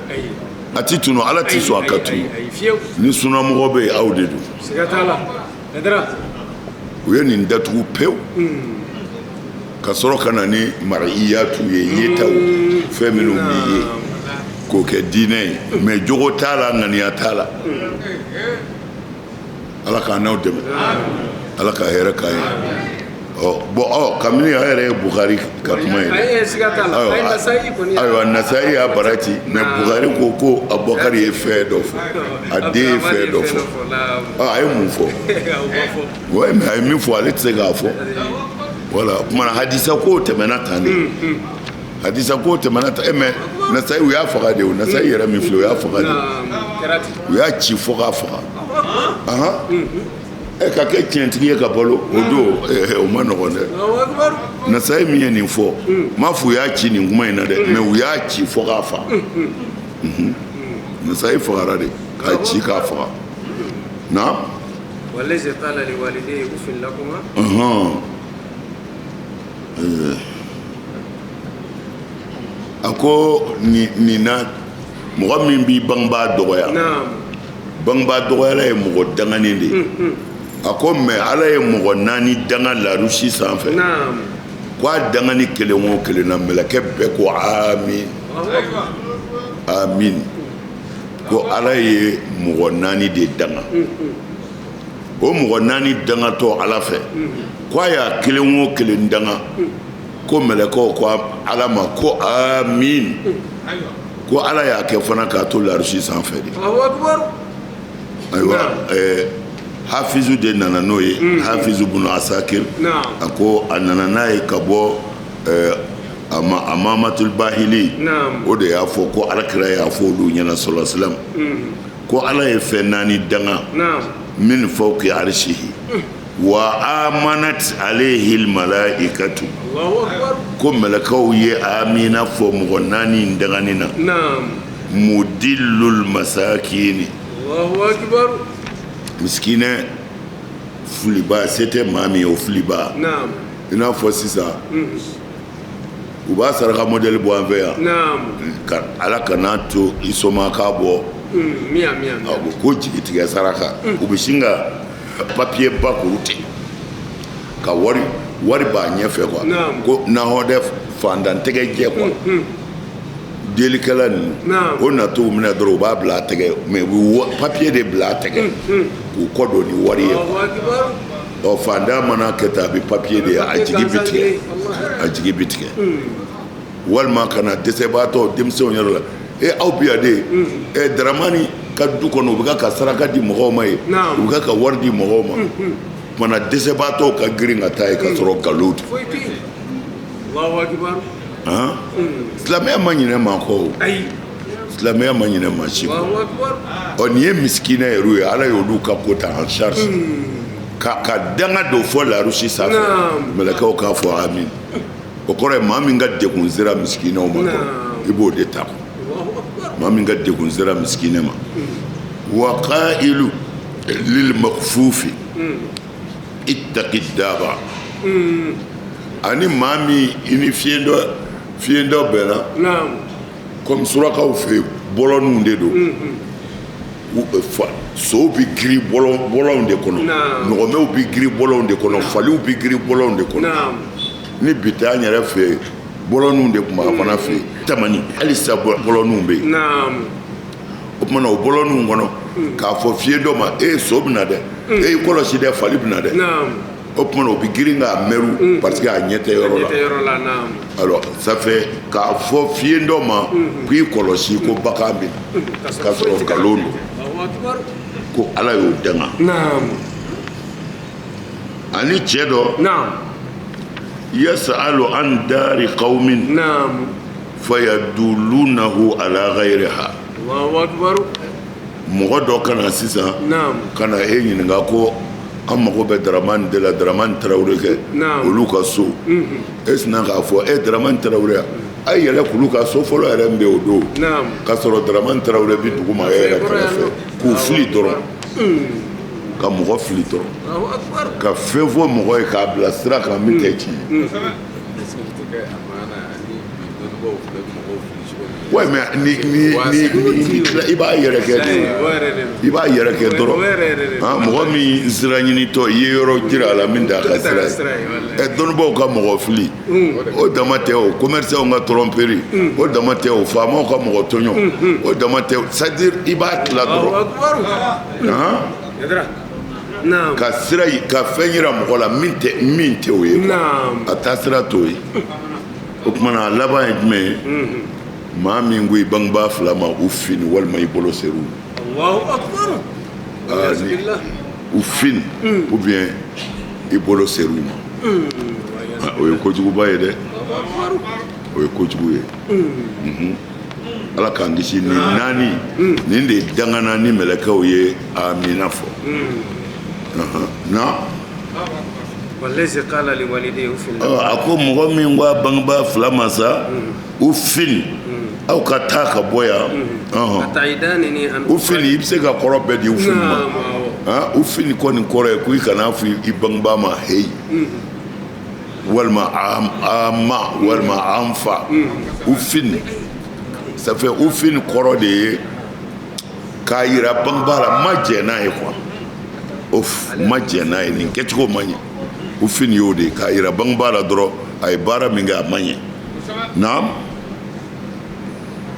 A ti tunu, Ala ti sɔn a ka tunu. Ni sunamɔgɔ bɛ yen, aw de don. U ye nin datugu pewu ka sɔrɔ ka na ni mariyatu ye, yetaw, fɛn minnu b'i ye k'o kɛ diinɛ ye, mais jogo t'a la, ŋaniya t'a la. Ala k'an n'aw dɛmɛ, Ala ka hɛrɛ k'an ye. Ɔ bon, ɔ kabini an yɛrɛ ye Bukari ka kuma ye, ayiwa, Nasayi y'a bara ci, mais Bukari ko ko Abubakari ye fɛn dɔ fɔ, a den ye fɛn dɔ fɔ. A ye mun fɔ? Ouais, mais a ye min fɔ, ale tɛ se k'a fɔ. Voilà, o kumana hadisa ko tɛmɛna tan de, hadisa ko tɛmɛna tan. Mais Nasayi, u y'a faga de. O Nasayi yɛrɛ min filɛ, u y'a faga de, u y'a ci fo k'a faga. Ahan, ɛ ka kɛ tiɲɛtigi ye ka balo o don, o ma nɔgɔn dɛ. Nasayi min ye nin fɔ, n m'a fɔ u y'a ci nin kuma in na dɛ, mais u y'a ci fo k'a faga. Nasayi fagara de, k'a ci k'a faga na. والذي قال لوالديه أف لكما. A ko nin na, mɔgɔ min b'i bangebaa dɔgɔya, bangebaa dɔgɔyala ye mɔgɔ danganen de ye. A ko mais Ala ye mɔgɔ naani danga larusi sanfɛ, ko a dangani kelen o kelen na, mɛlɛkɛ bɛɛ ko amin amin. Ko Ala ye mɔgɔ naani de danga, o mɔgɔ naani dangatɔ Ala fɛ, ko a y'a kelen o kelen danga, ko mɛlɛkɛw ko Ala ma ko amin. Ko Ala y'a kɛ fana k'a to larusi sanfɛ de. Ayiwa, Hafizu de nana n'o ye, Hafizu bunu Asakir. A ko a nana n'a ye ka bɔ Amamatul Bahili, o de y'a fɔ ko Alakira y'a fɔ olu ɲɛna sɔlɔ silam ko Ala ye fɛn naani danga min fawqi arshihi wa amanat alayhi almalaikatu, ko mɛlɛkɛw ye amina fɔ mɔgɔ naani in dangani na. Mudillul masakini, miskinɛ filiba, se tɛ maa min ye, o filiba. I n'a fɔ sisan u b'a saraka modèle bɔ an fɛ yan, ka Ala kana to i soma k'a bɔ ko jigitigɛ saraka, u bɛ sin ka papier ba kuru ten ka wari b'a ɲɛfɛ quoi, ko nahɔdɛ fantan tɛgɛ jɛ quoi. Delikɛla ninnu o natɔ minɛ dɔrɔn, u b'a bila a tɛgɛ, mais u bɛ papier de bila a tɛgɛ k'u kɔ don ni wari ye. Ɔ fantan mana kɛ tan, a bɛ papier de ye, a jigi bɛ tigɛ, a jigi bɛ tigɛ. Walima ka na dɛsɛbaatɔ denmisɛnw yɛrɛ la, e aw bi yan de, ɛ Daramani ka du kɔnɔ, u bɛ ka saraka di mɔgɔw ma ye, u bɛ ka wari di mɔgɔw ma, kumana dɛsɛbaatɔw ka girin ka taa ye ka sɔrɔ nkalon don. Silamɛya ma ɲinɛ maa kɔ o, silamɛya ma ɲinɛ maa si kɔ. Ɔ nin ye misikinɛ yɛrɛ ye, Ala y'olu ka ko ta en charge ka danga don fɔ larusi sanfɛ, mɛlɛkɛw k'a fɔ amin. O kɔrɔ ye maa min ka degun sera misikinɛw ma dɔrɔn, i b'o de ta. Maa min ka degun sera misikinɛ ma, wa qailu lil makfufi ittaqi daba, ani maa min i ni fiɲɛ dɔ bɛnna, comme surakaw fɛ yen, bɔlɔninw de don, sow bɛ giri bɔlɔnw de kɔnɔ, nɔgɔmɛw bɛ giri bɔlɔnw de kɔnɔ, faliw bɛ giri bɔlɔnw de kɔnɔ. Ni bi tɛ, an yɛrɛ fɛ yen, bɔlɔninw de tun b'a fana fɛ yen, tamani halisa bɔlɔninw bɛ yen. O tuma na o bɔlɔninw kɔnɔ, k'a fɔ fiɲɛ dɔ ma, e so bɛ na dɛ, e y'i kɔlɔsi dɛ, fali bɛ na dɛ. O tuma na o bɛ girin k'a mɛru parce que a ɲɛ tɛ yɔrɔ la. Alors ça fait k'a fɔ fiɲɛ dɔ ma k'i kɔlɔsi ko bagan bɛ na, k'a sɔrɔ nkalon don, ko Ala y'o danga. Ani cɛ dɔ yasalu an dari qaumin fayadulunahu ala ghayriha. Mɔgɔ dɔ ka na sisan ka na e ɲininka ko an mago bɛ Daramani de la, Daramani Tarawele kɛ olu ka so, e sinna k'a fɔ e Daramani Tarawele a ye yɛlɛ k'olu ka so fɔlɔ yɛrɛ min bɛ o don, k'a sɔrɔ Daramani Tarawele bɛ dugu ma e yɛrɛ kɛrɛfɛ, k'u fili dɔrɔn, ka mɔgɔ fili dɔrɔn, ka fɛn fɔ mɔgɔ ye k'a bila sira kan min tɛ tiɲɛ ye. Ouais, mais ni i b'a yɛrɛ kɛ de, i b'a yɛrɛ kɛ dɔrɔn. Mɔgɔ min sira ɲinitɔ, i ye yɔrɔ jira a la min t'a ka sira ye. Ɛ, dɔnnibaaw ka mɔgɔ fili, o dama tɛ o, commerçants ka tromperie, o dama tɛ o, faamaw ka mɔgɔ tɔɲɔ, o dama tɛ o. C'est à dire i b'a tila dɔrɔn ka sira, ka fɛn yira mɔgɔ la min tɛ o ye quoi. A taa sira t'o ye. O tuma na, a laban ye jumɛn ye? Maa min ko i bangebaa fila ma uffin, walima i bolo ser'u uffin, ou bien i bolo ser'u ma, o ye kojuguba ye dɛ, o ye kojugu ye. Ala k'an kisi. Nin naani nin de dangana ni mɛlɛkɛw ye amina fɔ na. A ko mɔgɔ min ko a bangebaa fila ma sa uffin, aw ka taa ka bɔ yan. Uffin, i bɛ se ka kɔrɔ bɛɛ di uffin ma. Uffin kɔni kɔrɔ ye ko i kana fɔ i bangebaa ma heyi, walima a ma, walima an fa. Uffin, ça fait uffin kɔrɔ de ye k'a yira bangebaa la ma jɛn n'a ye quoi, of ma jɛn n'a ye, nin kɛcogo ma ɲɛ. Uffin y'o de ye, k'a yira bangebaa la dɔrɔn a ye baara min kɛ, a ma ɲɛ. Naam.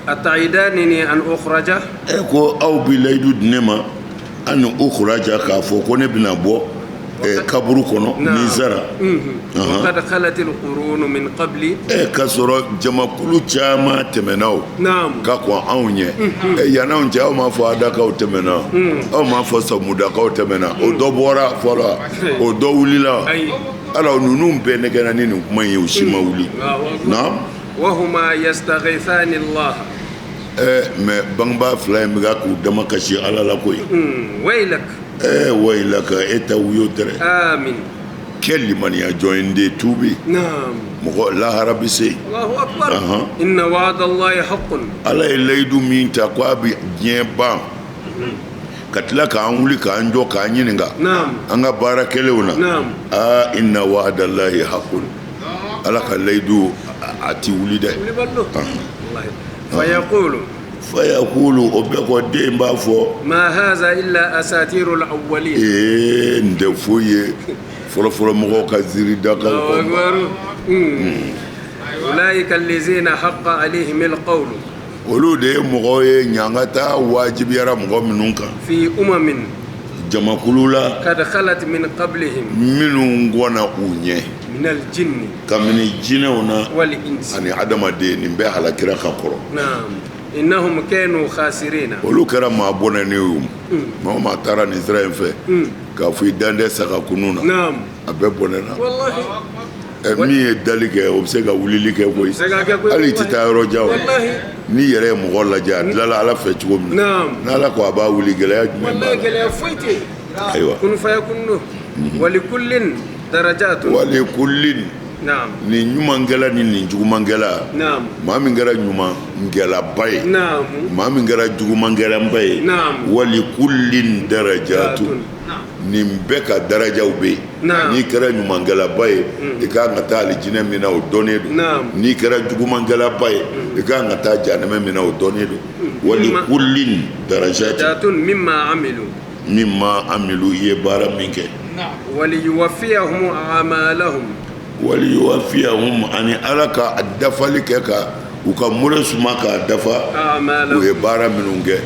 Ata'idanini an ukhraja. E ko aw bi layidu di ne ma an ukhraja, k'a fɔ ko ne bɛna bɔ kaburu kɔnɔ ni sara. Wa qad khalat al-qurun min qabli. K'a sɔrɔ jamakulu caman tɛmɛna o ka kɔn anw ɲɛ. Yann'anw cɛ, aw m'a fɔ adakaw tɛmɛna, aw m'a fɔ samudakaw tɛmɛna, o dɔ bɔra fɔlɔ, o dɔ wulila. Alors ninnu bɛɛ nɛgɛnna ni nin kuma in ye, u si ma wuli. Naam. Wa huma yastaghithani Allah. Mais bangebaa fila in bɛ ka k'u dama kasi Ala la koyi. Waylak. Waylaka, e ta wuyo dɛrɛ. Amin. Kɛ limaniya jɔn ye, n den, tuubi. Naam. Mɔgɔ lahara bɛ se. Allahu akbar. Inna wa'da Allahi haqqun. Ala ye layidu min ta ko a bɛ diɲɛ ban ka tila k'an wuli k'an jɔ k'an ɲininka an ka baara kɛlenw na. Aa, inna wa'da Allahi haqqun, Ala ka layidu a ti wuli dɛ. Fayaqulu. Fayaqulu, o bɛɛ kɔ, den b'a fɔ. Ma haza illa asatirul awwalin. Nin tɛ foyi ye fɔlɔfɔlɔ mɔgɔw ka ziiri dakaw kɔ. Ulaika allazina haqqa alayhim alqawlu. Olu de ye mɔgɔw ye ɲangata wajibiyara mɔgɔ minnu kan. Fi umamin. Jamakulu la. Kad khalat min qablihim. Minnu gɔnna u ɲɛ. Min aljinni. Kabini jinɛw na. Wal insi. Ani adamaden, nin bɛɛ halakira ka kɔrɔ. Naam. Innahum kanu khasirina. Olu kɛra maa bɔnɛnen ye. Maa o maa taara nin sira in fɛ, k'a fɔ i dan tɛ saga kunun na. Naam. A bɛɛ bɔnɛna. Wallahi. Min ye dali kɛ, o bɛ se ka wulili kɛ koyi. Hali i tɛ taa yɔrɔ jan o. N'i yɛrɛ ye mɔgɔ lajɛ, a tilala Ala fɛ cogo min na, n'Ala ko a b'a wuli, gɛlɛya jumɛn b'a la? Wallahi, gɛlɛya foyi tɛ yen. Ayiwa. Kun fayakun walikullin darajatun. Walikullin. Naam. Nin ɲumankɛla ni nin jugumankɛla. Naam. Maa min kɛra ɲumankɛlaba ye. Naam. Maa min kɛra jugumankɛlaba ye. Naam. Walikullin darajatun. Nin bɛɛ ka darajaw bɛ yen. N'i kɛra ɲumankɛlaba ye, i ka kan ka taa alijinɛ min na, o dɔnnen don. N'i kɛra jugumankɛlaba ye, i ka kan ka taa jahanamɛ min na, o dɔnnen don. Walikullin darajatun. Mimma amilu. Mimma amilu, i ye baara min kɛ. Waliyuwaffiyahum a'malahum. Waliyuwaffiyahum, ani Ala ka dafali kɛ, ka u ka mure suma k'a dafa, u ye baara minnu kɛ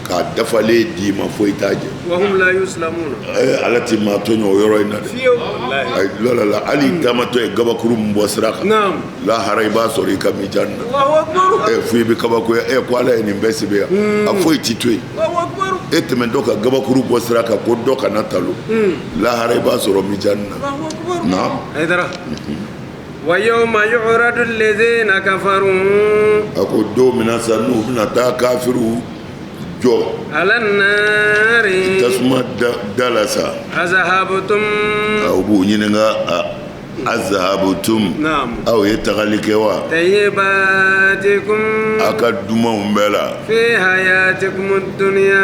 k'a dafalen d'i ma, foyi t'a jɛ. Wa hum la yuzlamuna. Ala ti maa tɔɲɔ o yɔrɔ in na dɛ. Fiyewu. Ayi, la hali i taamatɔ ye gabakuru min bɔ sira kan, lahara i b'a sɔrɔ i ka mijan na. Allahu akbar. Fo i bɛ kabakoya, ko Ala ye nin bɛɛ sɛbɛn yan, a foyi ti to yen. Allahu akbar. E tɛmɛntɔ ka gabakuru bɔ sira kan ko dɔ kana talo, lahara i b'a sɔrɔ mijan na. Allahu akbar. Naam. Hayidara. Wa yawma yu'radu alladhina kafaru. A ko don min na sa, n'u bɛna taa kafiriw jɔ ala nari, tasuma da la sa, azahabtum. U b'u ɲininka: Azhabtum, aw ye tagali kɛ wa? Tayyibatikum, a ka dumanw bɛɛ la. Fi hayatikum dunya,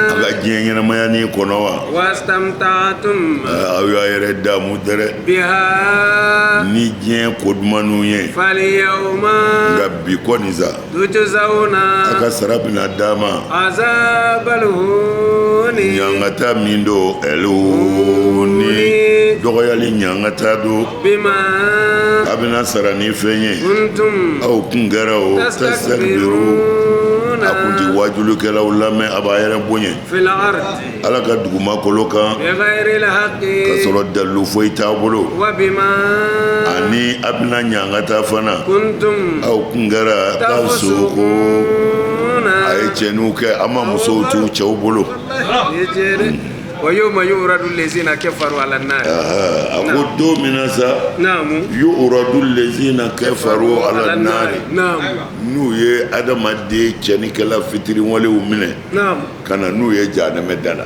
a ka diɲɛ ɲɛnamaya nin kɔnɔ wa? Wastamta'tum, aw y'a yɛrɛ damu dɛrɛ. Biha, ni diɲɛ ko dumanw ye. Falyawma, nka bi kɔni sa, tujzawna, a ka sara bɛna d'a ma. Azabal huni, ɲangata min don, elhuni, dɔgɔyali ɲangata don. Bima, a bɛna sara ni fɛn ye. Kuntum, aw kun kɛra o tastakbiru, a kun ti wajulikɛlaw lamɛn, a b'a yɛrɛ bonya. Fil ardi, Ala ka dugumakolo kan. Bi ghayril haqqi, ka sɔrɔ dalilu foyi t'a bolo. Wa bima, ani a bɛna ɲangata fana. Kuntum, aw kun kɛra tafsukuna, a ye cɛniw kɛ, a ma musow t'u cɛw bolo. Wa yawma yu'radu allazina kafaru ala an-nar. A ko don min na sa, yu'radu allazina kafaru ala an-nar, n'u ye adamaden cɛnikɛla fitiriwalew minɛ ka na n'u ye jahanamɛ da la.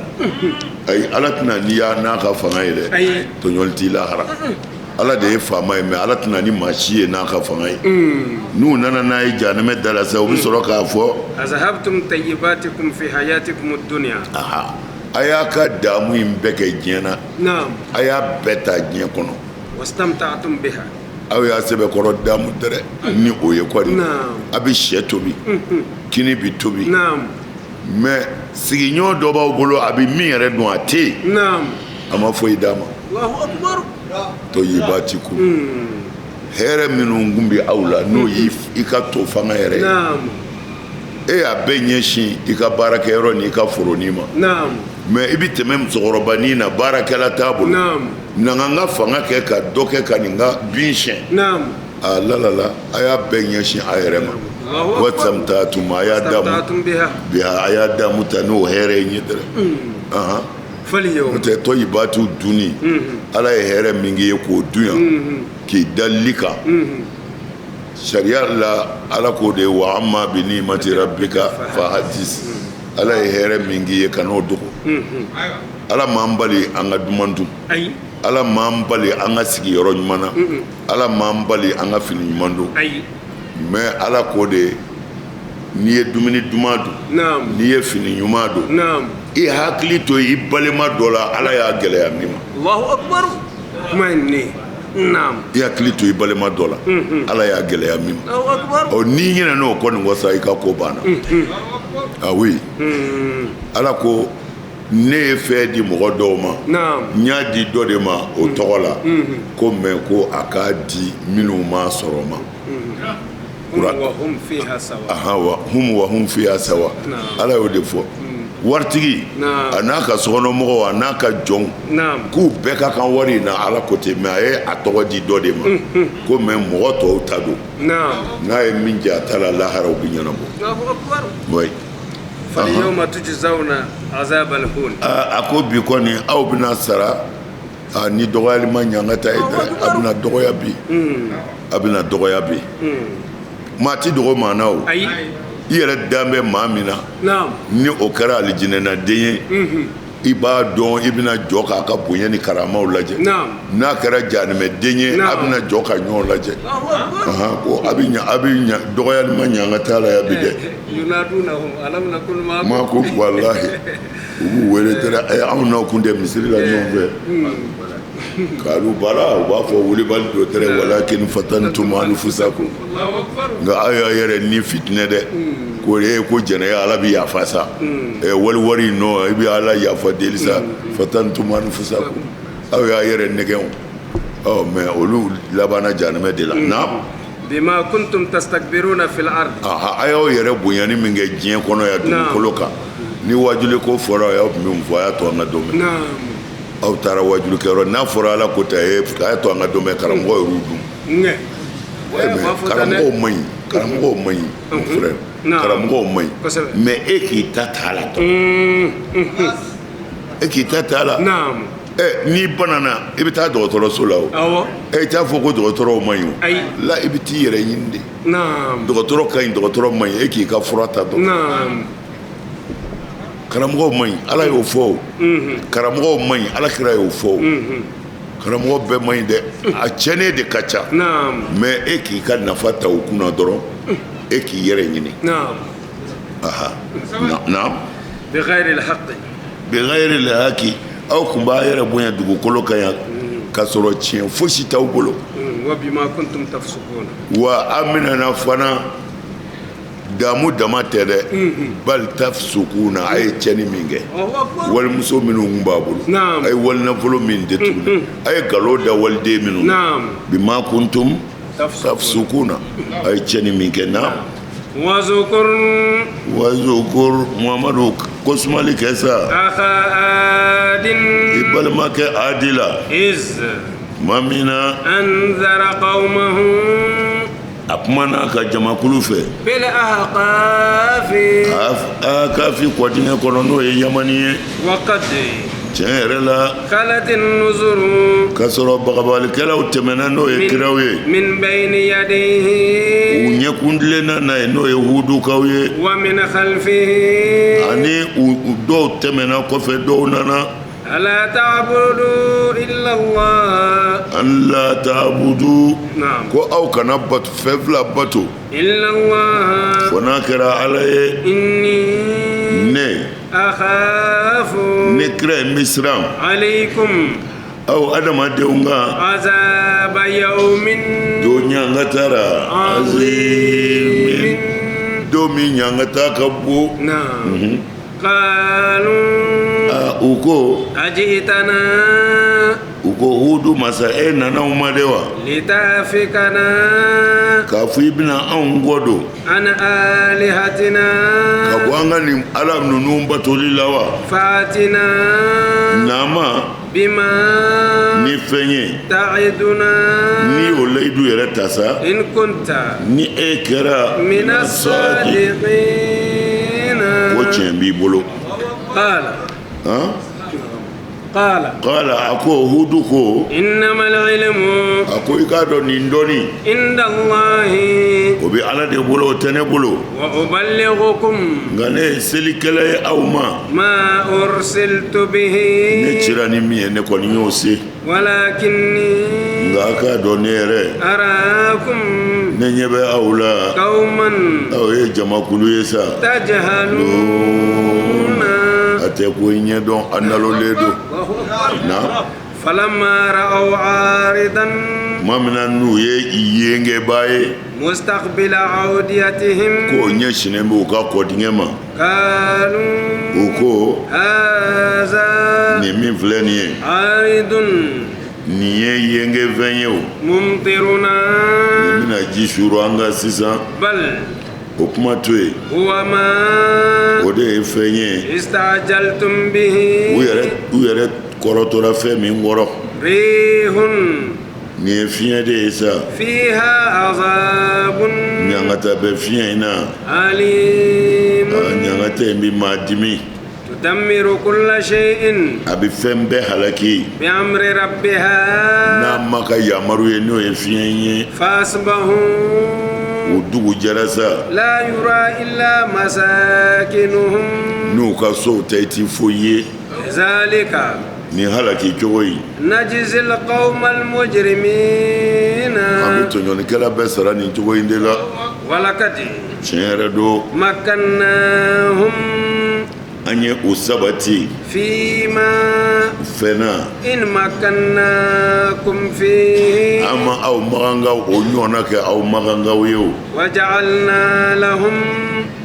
Ayi, Ala tɛna n'i y'a n'a ka fanga ye dɛ, tɔɲɔli t'i lahara. Ala de ye faama ye, mais Ala tɛna ni maa si ye n'a ka fanga ye. N'u nana n'a ye jahanamɛ da la sa, u bɛ sɔrɔ k'a fɔ: Azhabtum tayyibatikum fi hayatikum ad-dunya. Aha, a y'a ka damu in bɛɛ kɛ diɲɛ na, a y'a bɛɛ ta diɲɛ kɔnɔ. Wastamta'tum biha. Aw y'a sɛbɛkɔrɔ damu dɛrɛ ni o ye kɔni. A bɛ sɛ tobi, kini bɛ tobi, mais sigiɲɔgɔn dɔ b'aw bolo, a bɛ min yɛrɛ dun, a tɛ yen. A ma foyi d'a ma. Allahu akbar. Tayyibatikum, hɛrɛ minnu kun bɛ aw la, n'o y'i i ka to fanga yɛrɛ ye, e y'a bɛɛ ɲɛsin i ka baarakɛyɔrɔ ni i ka foronin ma, mais i bɛ tɛmɛ musokɔrɔbanin na, baarakɛla t'a bolo. Na n ka fanga kɛ ka dɔ kɛ ka nin ka bin siɲɛ. A la la la, a y'a bɛɛ ɲɛsin a yɛrɛ ma. Wastamta'tum, a y'a damu biha, a y'a damu ta n'o hɛrɛ ye ɲɛ dɛrɛ. Falyawma N'o tɛ tayyibatu dunni, Ala ye hɛrɛ min k'i ye k'o dun yan, k'i da li kan sariya la, Ala k'o de ye: wa amma bi ni'mati rabbika fa hadis. Ala ye hɛrɛ min k'i ye, ka n'o dogo. Ala m'an bali an ka duman dun. Ala m'an bali an ka sigi yɔrɔ ɲuman na. Ala m'an bali an ka fini ɲuman don. Mais Ala k'o de ye, n'i ye dumuni duman dun, n'i ye fini ɲuman don, i hakili to i balima dɔ la, Ala y'a gɛlɛya min ma. Allahu akbar, kuma in ne, I hakili to i balima dɔ la, Ala y'a gɛlɛya min ma. Allahu akbar. Ɔ, n'i ɲinɛna o kɔni kɔ sa, i ka ko banna. Ah oui, Ala ko ne ye fɛn di mɔgɔ dɔw ma, n y'a di dɔ de ma o tɔgɔ la ko, mais ko a k'a di minnu m'a sɔrɔ ma. Wa hum fiha sawa. Aha, wa hum wa hum fiha sawa. Ala y'o de fɔ waritigi a n'a ka sokɔnɔmɔgɔw, a n'a ka jɔnw, k'u bɛɛ ka kan wari in na. Ala ko ten, mais a ye a tɔgɔ di dɔ de ma ko, mais mɔgɔ tɔw ta don. N'a ye min jɛ a ta la, lahara o bɛ ɲɛnabɔ. Allahu akbar. Oui. Falyawma tujzawna azabal hun. A ko bi kɔni, aw bɛna sara ni dɔgɔyali ma ɲangata ye dɛ. A bɛna dɔgɔya bi, a bɛna dɔgɔya bi. Maa ti dogo maa na o. Ayi. I yɛrɛ dan bɛ maa min na, ni o kɛra alijinɛnaden ye, i b'a dɔn, i bɛna jɔ k'a ka bonya ni karamaw lajɛ. N'a kɛra jahanamɛden ye, a bɛna jɔ ka ɲɔgɔn lajɛ. Allahu akbar. Ahan, ko a bɛ ɲa, a bɛ ɲa, dɔgɔyali ma ɲangata la ya bi dɛ. Yunadunahum alam nakun ma'akum. Ma ko walahi, u b'u wele dɛrɛ: ɛ, anw n'aw kun tɛ misiri la ɲɔgɔn fɛ? Kalu bala, u b'a fɔ wulibali do dɛrɛ: walakin fatantum anfusakum. Allahu akbar. Nka aw y'a yɛrɛ ni fitinɛ dɛ. Ko e ko jɛnɛya, Ala bɛ yafa sa, ɛ, wali wari nɔ, i bɛ Ala yafa deli sa. Fatantum anfusakum, aw y'a yɛrɛ nɛgɛn o. Ɔ, mais olu labanna jahanamɛ de la, naam. Bima kuntum tastakbiruna fil ard. Aha, a y'aw yɛrɛ bonyani min kɛ diɲɛ kɔnɔ yan, dugukolo kan, ni wajuli ko fɔra, aw tun bɛ mun fɔ? A y'a to an ka dɔn mɛn. Aw taara wajuli kɛyɔrɔ, n'a fɔra Ala ko ta ye, a y'a to an ka dɔn mɛn. Karamɔgɔ yɛr'u dun. Ŋɛ. Ouais, mais karamɔgɔw man ɲi, karamɔgɔw man ɲi, mon frère, karamɔgɔw man ɲi. Mais e k'i ta ta la dɔrɔn, e k'i ta ta la. Ɛ, n'i banana, i bɛ taa dɔgɔtɔrɔso la o. Ɛ, i t'a fɔ ko dɔgɔtɔrɔw man ɲi o. La, i bɛ t'i yɛrɛ ɲini de. Dɔgɔtɔrɔ ka ɲi, dɔgɔtɔrɔ man ɲi, e k'i ka fura ta dɔrɔn. Karamɔgɔw man ɲi, Ala y'o fɔ o. Karamɔgɔw man ɲi, Ala kira y'o fɔ o. Karamɔgɔ bɛɛ man ɲi dɛ, a tiɲɛnen de ka ca. Mais e k'i ka nafa ta u kunna dɔrɔn, e k'i yɛrɛ ɲini. Aha, naam. Bighayri alhaqi. Bighayri alhaqi, aw tun b'a yɛrɛ bonya dugukolo kan yan k'a sɔrɔ tiɲɛ fosi t'aw bolo. Wa bima kuntum tafsukun. Wa an minɛna fana, damu dama tɛ dɛ, bal tafsukuna, a ye tiɲɛni min kɛ, walimuso minnu tun b'a bolo, a ye walinafolo min détourné, a ye nkalon da waliden minnu, bima kuntum tafsukuna, a ye tiɲɛni min kɛ. Naam. Wazukur. Wazukur, Muhamadu, ko sumali kɛ sa. Akha adin. I balimakɛ Adi la. Iz. Tuma min na. Anzara qawmahu. A kumana a ka jamakulu fɛ. Bil ahqafi. Ahqafi kɔdingɛ kɔnɔ, n'o ye Yamani ye. Waqad. Tiɲɛ yɛrɛ la. Khalati nuzuru. K'a sɔrɔ bagabalikɛlaw tɛmɛna, n'o ye kiraw ye. Min bayni yadayhi. U ɲɛkuntilenna n'a ye, n'o ye Hudukaw ye. Wa min khalfihi. Ani u dɔw tɛmɛna kɔfɛ, dɔw nana. Ala ta'budu illa Allah. Alla ta'budu. Ko aw kana bato fɛn fila bato. Illa Allah. Fo n'a kɛra Ala ye. Inni. Ne. Akhafu. Ne kira in bɛ siran. Alaykum. Aw adamadenw kan. Azaba yawmin. Don ɲangata ra. Azimin. Don min ɲangata ka bon. Naam. Qalu. U ko. Ajitana. U ko Hudu masa, e nana anw ma de wa? Litafikana. K'a fɔ i bɛna anw kɔ don. An alihatina. Ka bɔ an ka nin ala ninnu batoli la wa? Fatina. Nama. Bima. Ni fɛn ye. Ta'iduna. Ni o layidu yɛrɛ ta sa. In kunta. Ni e kɛra. Mina sadiqina. Ko tiɲɛ b'i bolo. Qala. Han? Qala. Qala, a ko Hudu ko. Innamal ilmu. A ko i k'a dɔn nin dɔnni. Inda Allahi. O bɛ Ala de bolo, o tɛ ne bolo. Wa uballighukum. Nka ne ye selikɛla ye aw ma. Ma ursiltu bihi. Ne cira ni min ye, ne kɔni y'o se. Walakinni. Nka a k'a dɔn ne yɛrɛ. Arakum. Ne ɲɛ bɛ aw la. Qawman. Aw ye jamakulu ye sa. Tajhaluna. A tɛ ko ɲɛ dɔn, a nalolen don. Na. Falamma ra'aw 'aridan. Tuma min na n'u ye yengeba ye. Mustaqbila awdiyatihim. K'o ɲɛsinnen b'u ka kɔdingɛ ma. Qalu. U ko. Haza. Nin min filɛ nin ye. Aridun. Nin ye yengefɛn ye o. Mumtiruna. Nin bɛna ji suuru an kan sisan. Bal. O kuma to yen. Huwa ma. O de ye fɛn ye. Istajaltum bihi. U yɛrɛ kɔrɔtɔra fɛn min kɔrɔ. Rihun. Nin ye fiɲɛ de ye sa. Fiha azabun. Ɲangata bɛ fiɲɛ in na. Alimun. Ɲangata in bɛ maa dimi. Tudammiru kulla shay'in. A bɛ fɛn bɛɛ halaki. Bi amri rabbiha. N'a ma ka yamaru ye, n'o ye fiɲɛ in ye. Fasbahu. O dugu jɛra sa. La yura illa masakinuhum. N'u ka sow tɛ, i ti foyi ye. Zalika. Nin halaki cogo in. Najzil qawmal mujrimina. An bɛ tɔɲɔnikɛla bɛɛ sara nin cogo in de la. Walakadi. Tiɲɛ yɛrɛ don. Makkannahum. An ye u sabati. Fima. Fɛn na. In makkannakum fihi. An ma aw makankaw o ɲɔgɔnna kɛ aw makankaw ye o. Waja'alna lahum.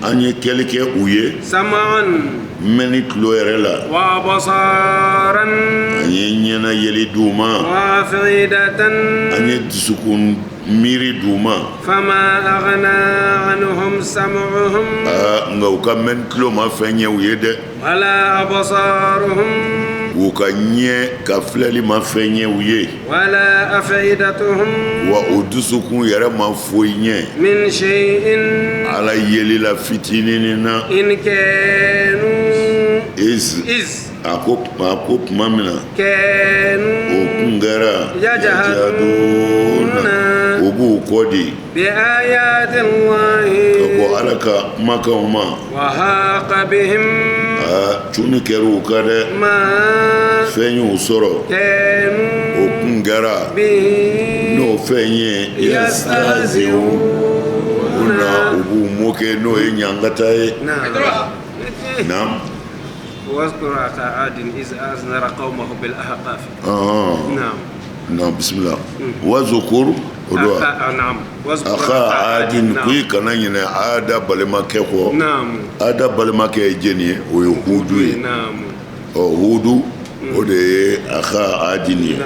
An ye kɛli kɛ u ye. Sama'an. Mɛnni tulo yɛrɛ la. Wa absaran. An ye ɲɛna yeli d'u ma. Wa afidatan. An ye dusukun miiri d'u ma. Fama aghna anhum sam'uhum. Aa, nka u ka mɛnni tulo ma fɛn ɲɛ u ye dɛ. Wala absaruhum. U ka ɲɛ ka filɛli ma fɛn ɲɛ u ye. Wala afidatuhum. Wa u dusukun yɛrɛ ma foyi ɲɛ. Min shay'in. Ala yeli la fitinin na. In kanu. Iz. Iz. A ko tuma min na. Kanu. O kun kɛra. Yajhaduna. U b'u kɔ di. Bi ayati Allahi. Ka bɔ Ala ka kumakanw ma. Wa haqa bihim. Aa, cunni kɛra u kan dɛ. Ma. Fɛn y'u sɔrɔ. Kanu. O kun kɛra n'o fɛn ye yastahziuna, u b'u moquer, n'o ye ɲangata ye. Naam. واذكر أخا عاد إذ أنذر قومه بالأحقاف. نعم. Naam, bismillah. Wazukur, o don wa? أخا، نعم، واذكر Akha adin. نعم. Ko i kana ɲinɛ Ada balimakɛ kɔ. Ada balimakɛ ye jɛni ye? O ye Hudu ye. Ɔ, Hudu, o de ye akha adin ye.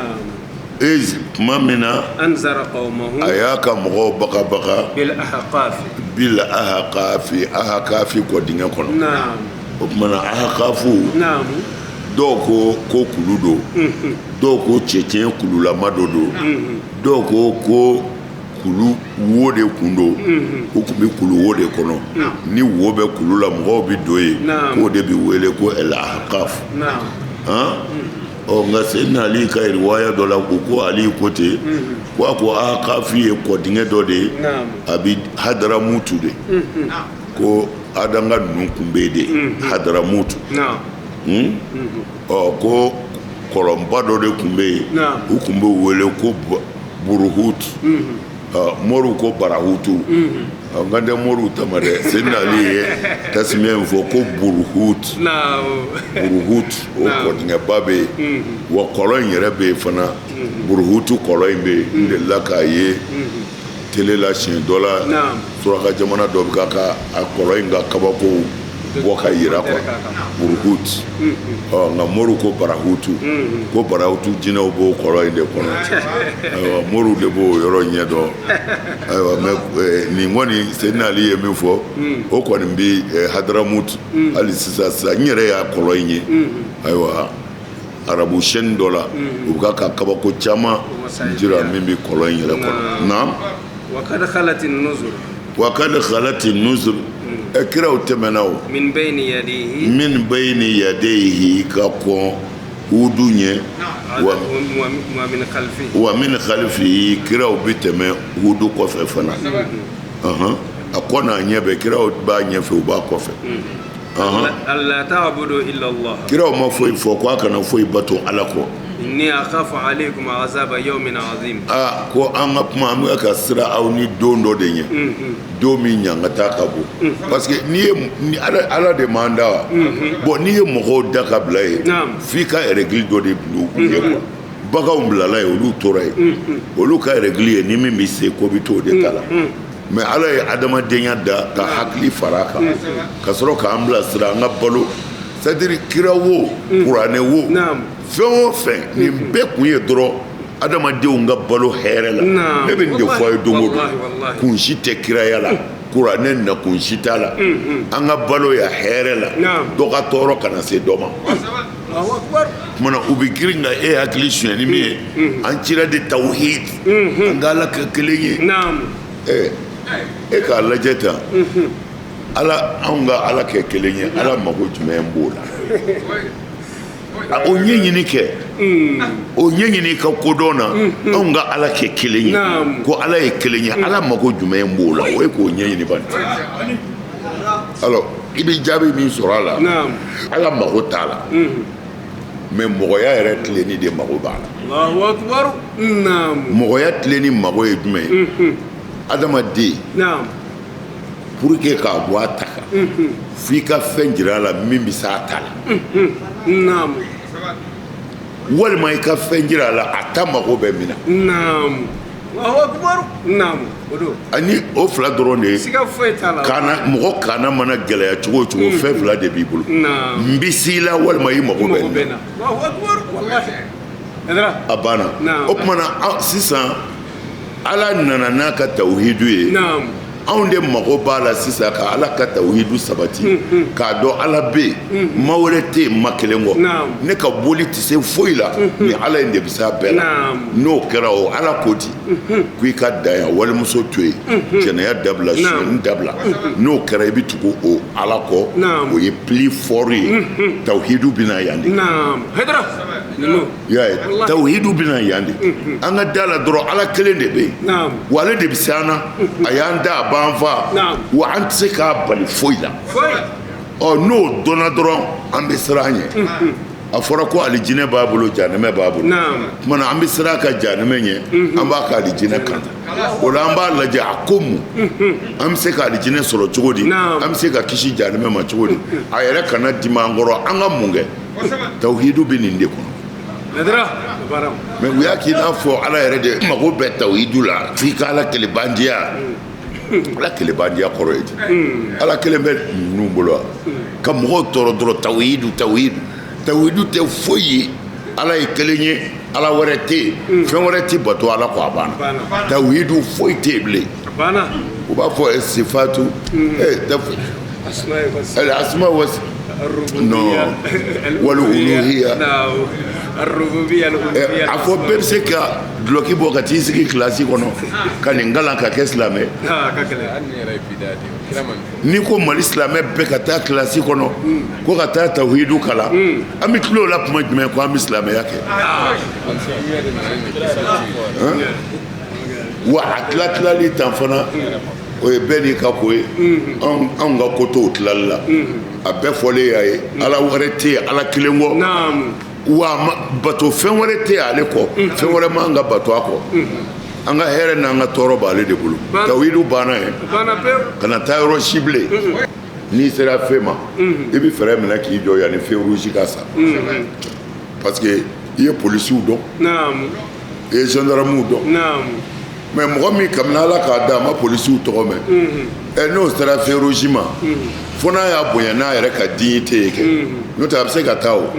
Iz, tuma min na أنذر قومه a y'a ka mɔgɔw bagabaga بالأحقاف. Bil ahakafi, ahakafi kɔ dingɛ kɔnɔ. O tuma na ahakafu, dɔw ko ko kulu don, dɔw ko cɛncɛn kululama dɔ don, dɔw ko ko kulu wo de kun don, u tun bɛ kulu wo de kɔnɔ. Ni wo bɛ kulu la, mɔgɔw bɛ don yen, k'o de bɛ wele ko el ahakaf. Han, ɔ, nka Seyidina Ali ka riwaya dɔ la, ko ko Ali ko ten, ko a ko ahakafi ye kɔdingɛ dɔ de ye, a bɛ Hadaramutu de, ko adanga ninnu kun bɛ yen de, Hadaramutu. Ɔ, ko kɔlɔnba dɔ de tun bɛ yen, u tun bɛ wele ko Buruhut. Ɔ, moriw ko Barahutu. Ɔ, n kan tɛ moriw ta ma dɛ. Seyidina Ali ye tasimiya in fɔ ko Buruhut. Buruhut, o kɔdingɛba bɛ yen wa, kɔlɔn in yɛrɛ bɛ yen fana. Buruhutu kɔlɔn in bɛ yen. N delila k'a ye télé la siɲɛ dɔ la. Suraka jamana dɔ bɛ ka a kɔlɔn in ka kabakow bɔ ka yira quoi, Buruhut. Ɔ, nka moriw ko Barahutu, ko Barahutu jinɛw b'o kɔlɔn in de kɔnɔ. Ayiwa, moriw de b'o yɔrɔ ɲɛdɔn. Ayiwa, mais nin kɔni, Seyidina Ali ye min fɔ, o kɔni bɛ Hadramut hali sisan. Sisan n yɛrɛ y'a kɔlɔn in ye. Ayiwa, arabu chaîne dɔ la, u bɛ ka kabako caman jira min bɛ kɔlɔn in yɛrɛ kɔnɔ. Naam. وقد خلت النذر. Wa kad khalati nuzur, ɛ, kiraw tɛmɛna o. من بين يديه. Min bayni yadayhi, ka kɔn Hudu ɲɛ, wa ومن خلفه. Wa min khalfihi, kiraw bɛ tɛmɛ Hudu kɔfɛ fana. Ɔhɔn, a kɔ n'a ɲɛ bɛ, kiraw b'a ɲɛfɛ, u b'a kɔfɛ. Ɔhɔn. ألا تعبدوا إلا الله. Kiraw ma foyi fɔ ko a kana foyi bato Ala kɔ. إني أخاف عليكم عذاب يوم عظيم. Aa, ko an ka kuma, an bɛ ka siran aw ni don dɔ de ɲɛ, don min ɲangata ka bon, parce que n'i ye ni Ala, Ala de m'an da wa. Bon, n'i ye mɔgɔw da ka bila yen, f'i ka règle dɔ de bila u ɲɛ quoi. Baganw bilala yen, olu tora yen, olu ka règle ye ni min bɛ se ko bɛ t'o de ta la. Mais Ala ye adamadenya da ka hakili fara a kan, ka sɔrɔ k'an bilasira an ka balo, c'est à dire kira wo, kuranɛ wo, fɛn o fɛn, nin bɛɛ kun ye dɔrɔn adamadenw ka balo hɛrɛ la. Ne bɛ nin de fɔ a ye don o don. Wallahi, wallahi. Kun si tɛ kiraya la, kuranɛ na kun si t'a la. An ka balo ya hɛrɛ la, dɔ ka tɔɔrɔ kana se dɔ ma. الله أكبر. Kumana u bɛ girin ka e hakili suɲɛ ni min ye, an cira de tawhid, an ka Ala kɛ kelen ye. Ɛ, e k'a lajɛ tan, Ala, anw ka Ala kɛ kelen ye, Ala mago jumɛn b'o la? A, o ɲɛɲini kɛ, o ɲɛɲini ka kodɔn na. Anw ka Ala kɛ kelen ye, ko Ala ye kelen ye, Ala mago jumɛn b'o la? O ye k'o ɲɛɲini bani. Alors, i bɛ jaabi min sɔrɔ a la, Ala mago t'a la, mais mɔgɔya yɛrɛ tilenni de mago b'a la. الله أكبر، نعم. Mɔgɔya tilenni mago ye jumɛn ye? Adamaden, pour que k'a bɔ a ta kan, f'i ka fɛn jira a la min bɛ s'a ta la, walima i ka fɛn jira a la a ta mago bɛ min na. نعم، الله أكبر، نعم، o don. Ani o fila dɔrɔn de ye. Siga foyi t'a la. Kana mɔgɔ kana mana gɛlɛya cogo o cogo, fɛn fila de b'i bolo: n bɛ s'i la, walima i mago bɛ mago nin bɛ na. Na. الله أكبر، والله. Haidara. A banna. O tuma na sisan Ala nana n'a ka tawhidu ye. Anw de mago b'a la sisan ka Ala ka tawhidu sabati, k'a dɔn Ala bɛ yen, ma wɛrɛ tɛ yen ma kelen kɔ. Ne ka boli tɛ se foyi la, ni Ala in de bɛ se a bɛɛ la. N'o kɛra, o Ala ko di ko i ka dan yan, walimuso to yen, jɛnɛya dabila, sonyɛni dabila. N'o kɛra, i bɛ tugu o Ala kɔ. O ye plus fort ye. Tawhidu bɛ na yan de. Naam, Haidara ninnu. I y'a ye, tawhidu bɛ na yan de. An ka da la dɔrɔn, Ala kelen de bɛ yen, wa ale de bɛ se an na, a y'an da, a b'an fa, wa an tɛ se k'a bali foyi la. Foyi. Ɔ, n'o dɔnna dɔrɔn, an bɛ siran an ɲɛ. A fɔra ko alijinɛ b'a bolo, janɛmɛ b'a bolo. Tuma na an bɛ siran a ka janɛmɛ ɲɛ, an b'a ka alijinɛ kan. O la an b'a lajɛ a ko mun, an bɛ se ka alijinɛ sɔrɔ cogo di, an bɛ se ka kisi janɛmɛ ma cogo di, a yɛrɛ kana dimi an kɔrɔ, an ka mun kɛ. Tawhidu bɛ nin de kɔnɔ. Mais u y'a k'i n'a fɔ Ala yɛrɛ de mago bɛ tawhidu la, f'i ka Ala kelenbandiya. Ala kelenbandiya kɔrɔ ye di? Ala kelen bɛ ninnu bolo wa? Ka mɔgɔw tɔɔrɔ dɔrɔn, tawhidu, tawhidu, tawhidu tɛ foyi ye. Ala ye kelen ye, Ala wɛrɛ tɛ yen, fɛn wɛrɛ tɛ bato Ala kɔ, a banna. Tawhidu foyi tɛ yen bilen. U b'a fɔ sifatu asma wa non wal uluhiya. A fɔ bɛɛ bɛ se ka dulɔki bɔ ka t'i sigi kilasi kɔnɔ ka nin kalan ka kɛ silamɛ. N'i ko Mali silamɛ bɛɛ ka taa kilasi kɔnɔ ko ka taa tawhidu kalan, an bɛ tila o la tuma jumɛn ko an bɛ silamɛya kɛ? Wa a tila tilali tan fana, o ye bɛɛ n'i ka ko ye. Anw ka ko t'o tilali la. A bɛɛ fɔlen y'a ye, Ala wɛrɛ tɛ yen Ala kelen kɔ, wa bato fɛn wɛrɛ tɛ yen ale kɔ, fɛn wɛrɛ man ka bato a kɔ. An ka hɛrɛ n'an ka tɔɔrɔ b'ale de bolo. Tawhidu banna yen, kana taa yɔrɔ si bilen. N'i sera feu ma, i bɛ fɛɛrɛ minɛ k'i jɔ yanni feu rouge ka sa, parce que i ye polisiw dɔn, i ye gendarmew dɔn. Mais mɔgɔ min kabini Ala k'a da a ma polisiw tɔgɔ mɛn, ɛ n'o sera feu rouge ma, fo n'a y'a bonya n'a yɛrɛ ka dignité ye kɛ, n'o tɛ a bɛ se ka taa o,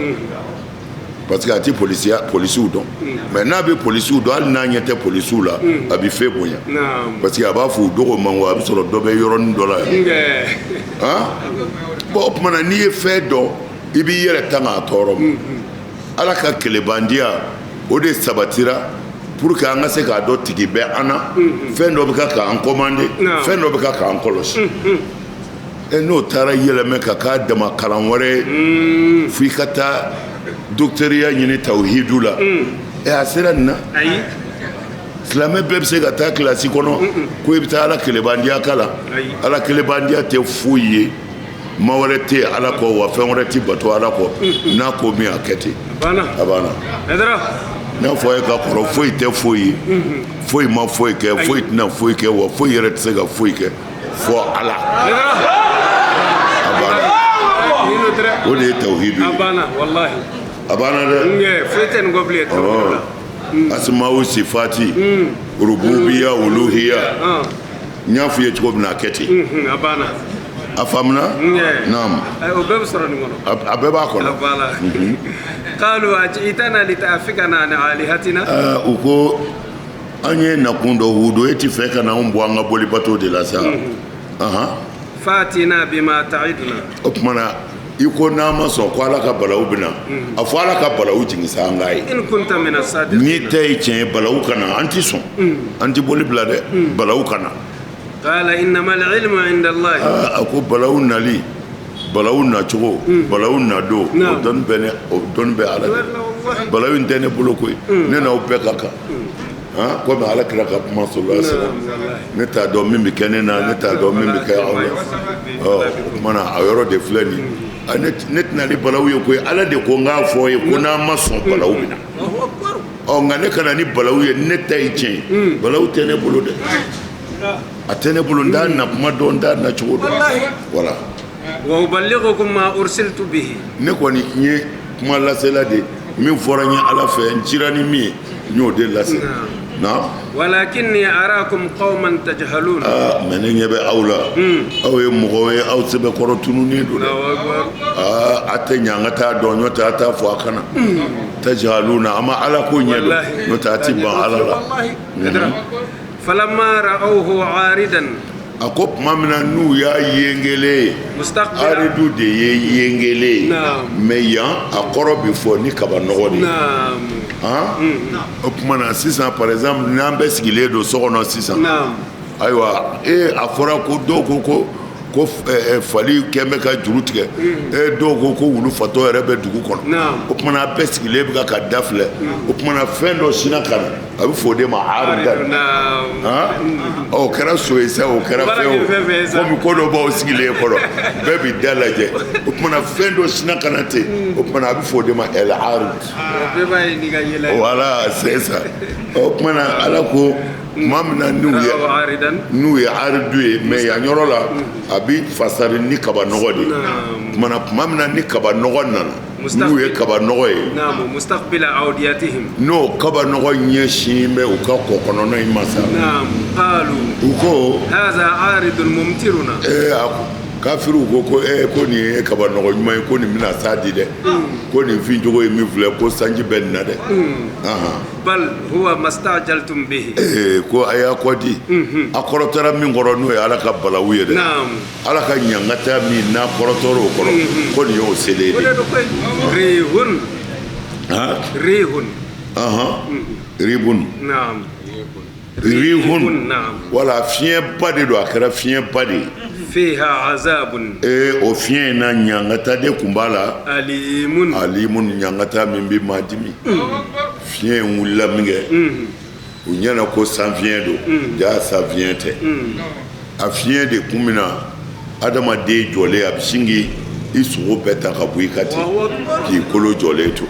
parce que a ti polisiw dɔn. Mais n'a bɛ polisiw dɔn, hali n'a ɲɛ tɛ polisiw la, a bɛ feu bonya, parce que a b'a fɔ u dogo man go, a bɛ sɔrɔ dɔ bɛ yɔrɔnin dɔ la yan. Bon, o tuma na n'i ye fɛn dɔn, i b'i yɛrɛ tanga a tɔɔrɔ ma. Ala ka kelebandiya o de sabatira pour que an ka se k'a dɔn tigi bɛ an na, fɛn dɔ bɛ ka k'an commandé, fɛn dɔ bɛ ka k'an kɔlɔsi. N'o taara yɛlɛmɛ ka k'a dama kalan wɛrɛ ye, f'i ka taa docteuriya ɲini tawhidu la. A sera nin na, silamɛ bɛɛ bɛ se ka taa kilasi kɔnɔ ko i bɛ taa Ala kelebandiya kalan. Ala kelebandiya tɛ foyi ye, ma wɛrɛ tɛ yen Ala kɔ, wa fɛn wɛrɛ tɛ bato Ala kɔ. N'a ko min, a kɛ ten, a banna. N'a fɔ a ye ka kɔrɔ, foyi tɛ foyi ye, foyi ma foyi kɛ, foyi tɛna foyi kɛ, wa foyi yɛrɛ tɛ se ka foyi kɛ fɔ Ala. A banna. O de ye tawhidu ye. A banna dɛ. Asmawu sifati rububiya uluhiya, n y'a f'i ye cogo min na, a kɛ ten. A faamuna? Naam. O bɛɛ bɛ sɔrɔ nin kɔnɔ. A bɛɛ b'a kɔnɔ. Qalu ajitana lita'fikana an alihatina. U ko an ye nakun dɔ Hudu, e ti fɛ ka na anw bɔ an ka bolibato de la sa. Fatina bima ta'iduna. O tuma na i ko n'a ma sɔn ko Ala ka balawu bɛ na, a fɔ Ala ka balawu jigin sa an k'a ye. In kunta mina sadiqina. N'i tɛ ye tiɲɛ ye, balawu ka na, an ti sɔn, an ti boli bila dɛ, balawu ka na. Qala innama al-ilmu inda Allah. A ko balawu nali, balawu nacogo, balawu nadon, o dɔnni bɛ ne, o dɔnni bɛ Ala de. Balawu in tɛ ne bolo koyi, ne n'aw bɛɛ ka kan. Komi Ala kira ka kuma sallallahu alaihi wasallam, ne t'a dɔn min bɛ kɛ ne na, ne t'a dɔn min bɛ kɛ aw la. O tuma na a yɔrɔ de filɛ nin ye, ne tɛna ni balawu ye koyi. Ala de ko n k'a fɔ ye ko n'an ma sɔn balawu bɛ na. Ɔ nka ne ka na ni balawu ye, ne ta ye tiɲɛ ye, balawu tɛ ne bolo dɛ. A tɛ ne bolo, n t'a na kuma dɔn, n t'a na cogo dɔn. Voilà. Wa uballighukum ma ursiltu bihi. Ne kɔni n ye kuma lasela de, min fɔra n ye Ala fɛ, n cira ni min ye, n y'o de lase. Naam. Walakinni arakum qauman tajhalun. Mais ne ɲɛ bɛ aw la, aw ye mɔgɔw ye, aw sɛbɛkɔrɔ tununnen don dɛ. A tɛ ɲɛ an ka taa dɔn, n'o tɛ a t'a fɔ a kana. Tajhaluna, a ma Ala ko ɲɛ dɔn, n'o tɛ a ti ban Ala la. Falamma ra'awhu 'aridan. A ko tuma min na n'u y'a yengele ye, aridu de ye yengele ye, mais yan a kɔrɔ bɛ fɔ ni kaba nɔgɔ de ye. O tuma na sisan, par exemple, n'an bɛɛ sigilen don so kɔnɔ sisan, ayiwa, a fɔra ko dɔw ko ko Ko fali kɛn bɛ ka juru tigɛ, dɔw ko ko wulu fatɔ yɛrɛ bɛ dugu kɔnɔ. O tuma na a bɛɛ sigilen bɛ ka da filɛ. O tuma na fɛn dɔ sinna ka na, a bɛ fɔ o de ma aridan. O kɛra so ye sa, o kɛra fɛn o, komi ko dɔ b'aw sigilen kɔrɔ, bɛɛ b'i da lajɛ. O tuma na fɛn dɔ sinna ka na ten, o tuma na a bɛ fɔ o de ma el arid. Voilà, c'est ça. O tuma na Ala ko tuma min na n'u ye aridu ye, mais yan yɔrɔ la a bɛ fasari ni kaba nɔgɔ de ye. Tuma na tuma min na ni kaba nɔgɔ nana, n'u ye kaba nɔgɔ ye, n'o kaba nɔgɔ ɲɛsin bɛ u ka kɔ kɔnɔna in ma sa, u ko kafiriw ko nin ye kaba nɔgɔ ɲuman ye, ko nin bɛna sa di dɛ, ko nin fin cogo ye min filɛ, ko sanji bɛ nin na dɛ. Bal huwa mastajaltum bihi. Ko a y'a kɔ di, a kɔrɔtɔra min kɔrɔ, n'o ye Ala ka balawu ye dɛ, Ala ka ɲangata min n'a kɔrɔtɔra o kɔrɔ, ko nin y'o selen de. Rihun. Rihun. Ribun. Naam. Rihun. Wala fiɲɛba de don, a kɛra fiɲɛba de ye. Fiha azabun. O fiɲɛ in na, ɲangata de tun b'a la. Alimun. Alimun, ɲangata min bɛ maa dimi. Fiɲɛ in wulila min kɛ, u ɲɛna ko san fiɲɛ don, jaa san fiɲɛ tɛ. A fiɲɛ de kun bɛ na adamaden jɔlen, a bɛ sin k'i sogo bɛɛ ta ka bɔ i kan ten, k'i kolo jɔlen to.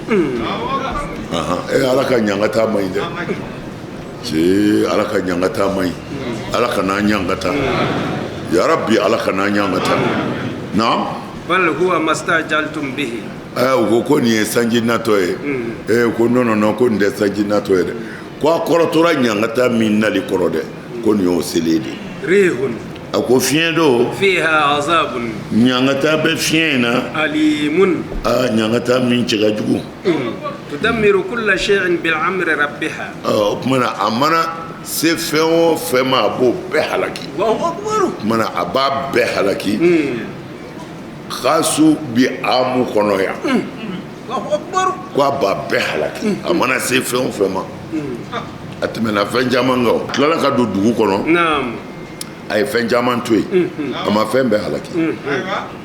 Ala ka ɲangata man ɲi dɛ. Cee, Ala ka ɲangata man ɲi. Ala kana ɲangata, ya Rabbi, Ala kana ɲangata. Naam. Bal huwa mastajaltum bihi. U ko nin ye sanji natɔ ye. Ko non non non, ko nin tɛ sanji natɔ ye dɛ, ko a kɔrɔtɔra ɲangata min nali kɔrɔ dɛ, ko nin y'o selen de. Rihun. A ko fiɲɛ don. Fiha azabun. Ɲangata bɛ fiɲɛ in na. Alimun. Aa, ɲangata min cɛ ka jugu. Tudammiru kulla shay'in bil amri rabbiha. O tuma na a mana se fɛn o fɛn ma, a b'o bɛɛ halaki. Allahu akbar. O tuma na a b'a bɛɛ halaki. Xaasu bi amu kɔnɔ yan. Allahu akbar. Ko a b'a bɛɛ halaki. A mana se fɛn o fɛn ma. A tɛmɛna fɛn caman kan. A tilala ka don dugu kɔnɔ. Naam. A ye fɛn caman to yen. A ma fɛn bɛɛ halaki.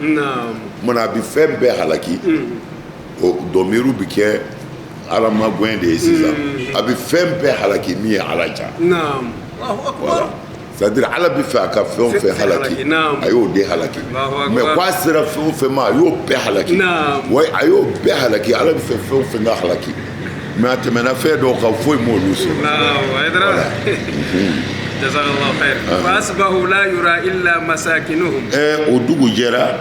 Naam. O tuma na a bɛ fɛn bɛɛ halaki. O dɔmiru bɛ kɛ Ala magɛn de ye sisan. A bɛ fɛn bɛɛ halaki min ye Ala ja. Naam. Allahu akbar. C'est à dire Ala bɛ fɛ a ka fɛn o fɛn halaki, a y'o de halaki. Mais k'a sera fɛn o fɛn ma, a y'o bɛɛ halaki. Wa a y'o bɛɛ halaki. Ala bɛ fɛ fɛn o fɛn ka halaki. Mais a tɛmɛna fɛn dɔw kan, foyi m'olu sɔrɔ. Jazakallahu khair. Fa asbahu la yura illa masakinuhum. O dugu jɛra.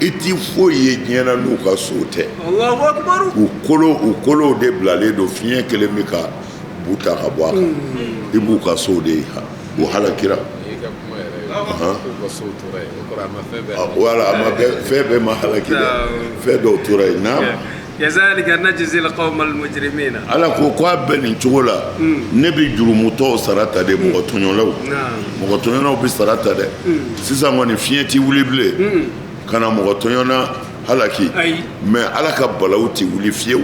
I ti foyi ye diɲɛ na n'u ka so tɛ. Allahu akbar. U kolow de bilalen don, fiɲɛ kelen bɛ ka bu ta ka bɔ a kan. I b'u ka so de ye, u halakira. Wala a ma fɛn bɛɛ ma halaki dɛ, fɛn dɔw tora yen. Naam. Kazalika najzi alqawma almujrimina. Ala ko k'a bɛ nin cogo la, ne bɛ jurumutɔw sara ta de, mɔgɔ tɔɲɔlaw. Mɔgɔ tɔɲɔlaw bɛ sara ta dɛ. Sisan kɔni fiɲɛ ti wuli bilen ka na mɔgɔ tɔɲɔna halaki, mais Ala ka balawu ti wuli fiyewu.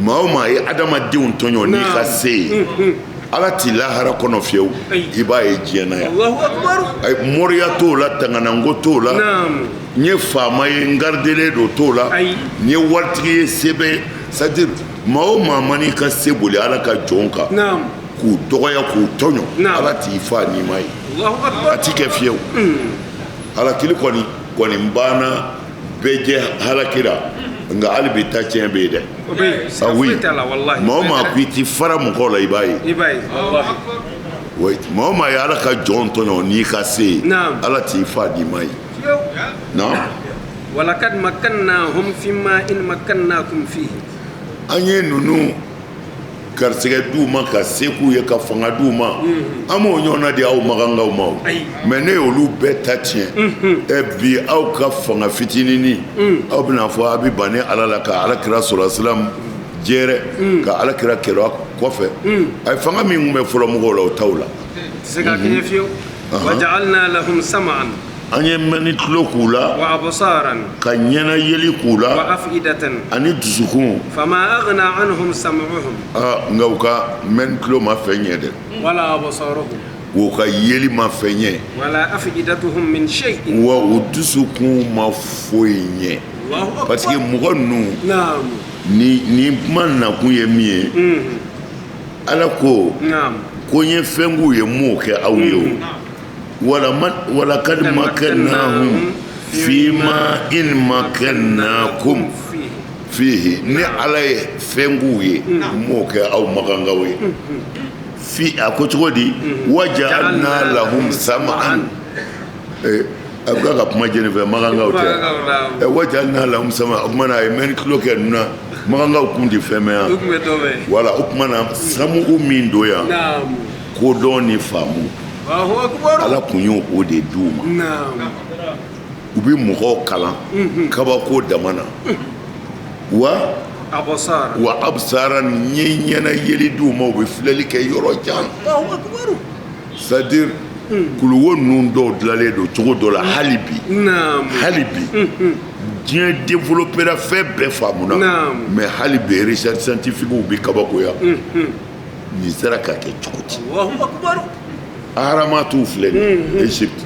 Maa o maa ye adamadenw tɔɲɔ n'i ka se ye, Ala t'i lahara kɔnɔ fiyewu, i b'a ye diɲɛ na yan. Moriya t'o la, tangananko t'o la, n ye faama ye n garidelen don t'o la, n ye waritigi ye se bɛ, c'est à dire maa o maa man'i ka se boli Ala ka jɔn kan k'u dɔgɔya k'u tɔɲɔ, Ala t'i fa n'i ma ye, a t'i kɛ fiyewu. Halakili kɔni banna, bɛɛ jɛ halakira, nka hali bi ta tiɲɛ bɛ yen dɛ. Oui, maa o maa ko i ti fara mɔgɔw la, i b'a ye. Maa o maa ye Ala ka jɔn tɔɲɔ n'i ka se ye, Ala t'i fa n'i ma ye. Naam. Walakad makkannahum fima in makkannakum fihi. An ye ninnu garisɛgɛ d'u ma, ka se k'u ye, ka fanga d'u ma. An m'o ɲɔgɔnna di aw makankaw ma o. Mais ne y'olu bɛɛ ta tiɲɛ. Bi aw ka fanga fitininin, aw bɛna fɔ a bɛ ban ne Ala la ka Ala kira sɔrɔ silam jɛrɛ, ka Ala kira kɛrɛ kɔfɛ. A ye fanga min tun bɛ fɔlɔ mɔgɔw la, o t'aw la. Tɛ se ka kɛɲɛ fiyewu. Wa ja'alna lahum sam'an. An ye mɛnni tulo k'u la, wa absaran, ka ɲɛna yeli k'u la, wa afidatan, ani dusukun. Fama aghna anhum sam'uhum. Nka u ka mɛnni tulo ma fɛn ɲɛ dɛ. Wala absaruhum. U ka yeli ma fɛn ɲɛ. Wala afidatuhum min shay'in. Wa u dusukun ma foyi ɲɛ. Parce que mɔgɔ ninnu, ni kuma nakun ye min ye, Ala ko ko n ye fɛn k'u ye, n m'o kɛ aw ye. O walakad makkannahum fima in makkannakum fihi, ni Ala ye fɛn k'u ye, n m'o kɛ aw makankaw ye. Fi a ko cogo di? Waja'alna lahum sam'an. A bɛ ka kuma jɛni fɛ, makankaw tɛ. Waja'alna lahum sam'an, o tuma na a ye mɛnni tulo kɛ ninnu na, makankaw kun tɛ fɛn mɛn yan. Wala o tuma na samu min don yan, kodɔn ni faamu, Ala kun y'o o de d'u ma. U bɛ mɔgɔw kalan kabako dama na. Wa wa absara, n ye ɲɛna yeli d'u ma, u bɛ filɛli kɛ yɔrɔ jan. C'est à dire kuluwo ninnu dɔw dilanlen don cogo dɔ la hali bi. Hali bi diɲɛ développera, fɛn bɛɛ faamuna, mais hali bi recherche scientifique bɛ kabakoya, nin sera ka kɛ cogo di? Aharamatuw filɛ nin Égypte,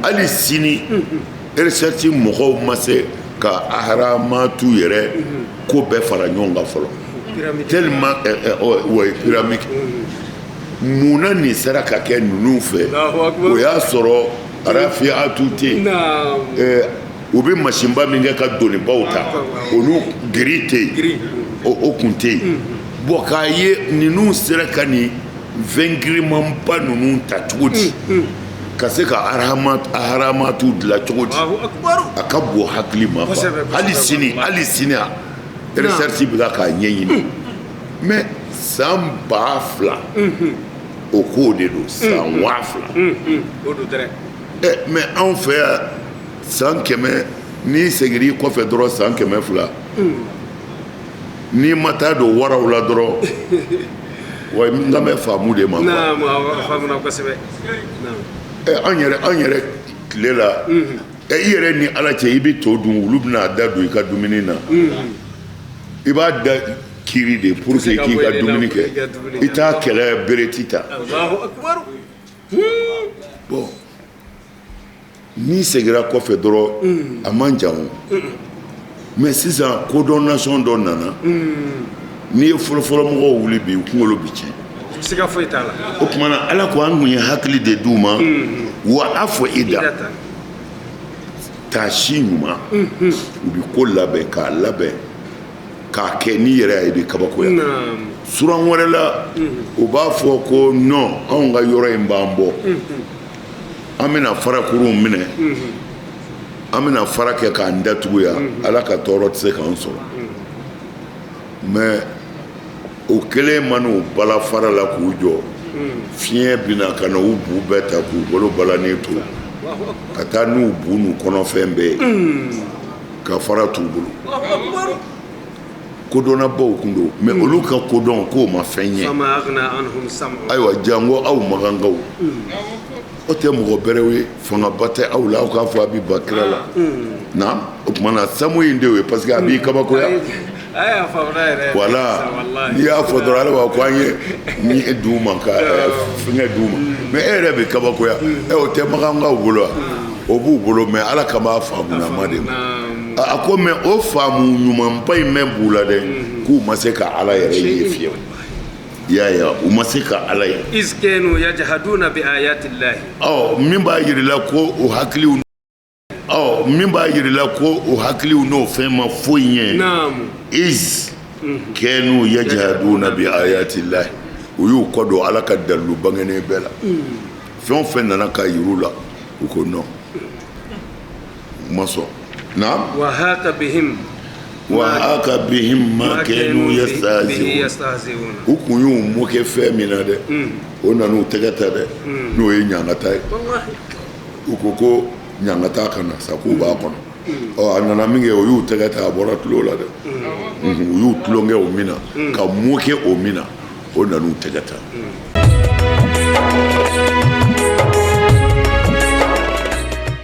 hali sini recherche mɔgɔw ma se ka aharamatu yɛrɛ ko bɛɛ fara ɲɔgɔn kan fɔlɔ, tellement ouais, pyramide. Munna nin sera ka kɛ ninnu fɛ? O y'a sɔrɔ arafiatu tɛ yen, u bɛ masinba min kɛ ka donibaw ta, olu grue tɛ yen, o kun tɛ yen. Bon, k'a ye ninnu sera ka nin fɛn girimanba ninnu ta cogo di, ka se ka aharamatu dilan cogo di, a ka bon hakili ma. Hali sini, hali sini a recherche bɛ k'a ɲɛɲini. Mais san 2000, o kow de don, san 2000. Ɛ, mais anw fɛ yan, san 100, n'i seginna i kɔfɛ dɔrɔn, san 200, n'i ma taa don waraw la dɔrɔn, wa n kan bɛ faamu de ma. Ɛ, an yɛrɛ tile la, ɛ, i yɛrɛ ni Ala cɛ, i bɛ to dun, olu bɛna da don i ka dumuni na, i b'a da kiri de pour que k'i ka dumuni kɛ, i t'a kɛlɛ bereti ta. Bon, n'i seginna kɔfɛ dɔrɔn, a man jan o. Mais sisan kodɔn nation dɔ nana, n'i ye fɔlɔfɔlɔ mɔgɔw wuli bi, u kunkolo bi tiɲɛ. Siga foyi t'a la. O tuma na Ala ko an kun ye hakili de d'u ma, wa afida, taasi ɲuman, u bɛ ko labɛn k'a labɛn k'a kɛ, n'i yɛrɛ ye, i bɛ kabakoya. Suran wɛrɛ la, u b'a fɔ ko non, anw ka yɔrɔ in b'an bɔ, an bɛna farakurunw minɛ, an bɛna fara kɛ k'an datugu yan, Ala ka tɔɔrɔ tɛ se k'an sɔrɔ. Mais o kelen man'u bala fara la k'u jɔ, fiɲɛ bɛna ka na u bu bɛɛ ta k'u bolo balannen to, ka taa n'u bu n'u kɔnɔfɛn bɛɛ ye, ka fara t'u bolo. Kodɔnnabaw kun don, mais olu ka kodɔn k'o ma fɛn ɲɛ. Ayiwa, janko aw makankaw, aw tɛ mɔgɔ bɛrɛw ye, fangaba tɛ aw la, aw k'a fɔ a bɛ ba kira la na. O tuma na samu in de y'o ye, parce que a b'i kabakoya. Wala n'i y'a fɔ dɔrɔn, ale b'a ko an ye ni d'u ma ka fɛngɛ d'u ma, mais e yɛrɛ bɛ kabakoya. Ɛ, o tɛ makankaw bolo wa? O b'u bolo, mais Ala kama a faamunama de ma. A ko mais o faamu ɲumanba in mɛn b'u la dɛ, k'u ma se ka Ala yɛrɛ ye fiyewu. I y'a ye, u ma se ka Ala ye. Iz kanu yajhaduna bi ayati llahi. Ɔ, min b'a yir'i la ko o hakiliw, ɔ, min b'a yir'i la ko o hakiliw n'o fɛn ma foyi ɲɛ. Iz kanu yajhaduna bi ayati llahi, u y'u kɔ don Ala ka dalilu bangenen bɛɛ la. Fɛn o fɛn nana ka yir'u la, u ko non, u ma sɔn. Naam. Wa haka bihim. Wa haka bihim ma kanu yastahzi'un, u kun y'u mɔkɛ fɛn min na dɛ, o nan'u tɛgɛ ta dɛ, n'o ye ɲangata ye. U ko ko ɲangata ka na sa, k'u b'a kɔnɔ. Ɔ, a nana min kɛ, o y'u tɛgɛ ta, a bɔra tulo la dɛ. U y'u tulonkɛ o min na, ka mɔkɛ o min na, o nan'u tɛgɛ ta.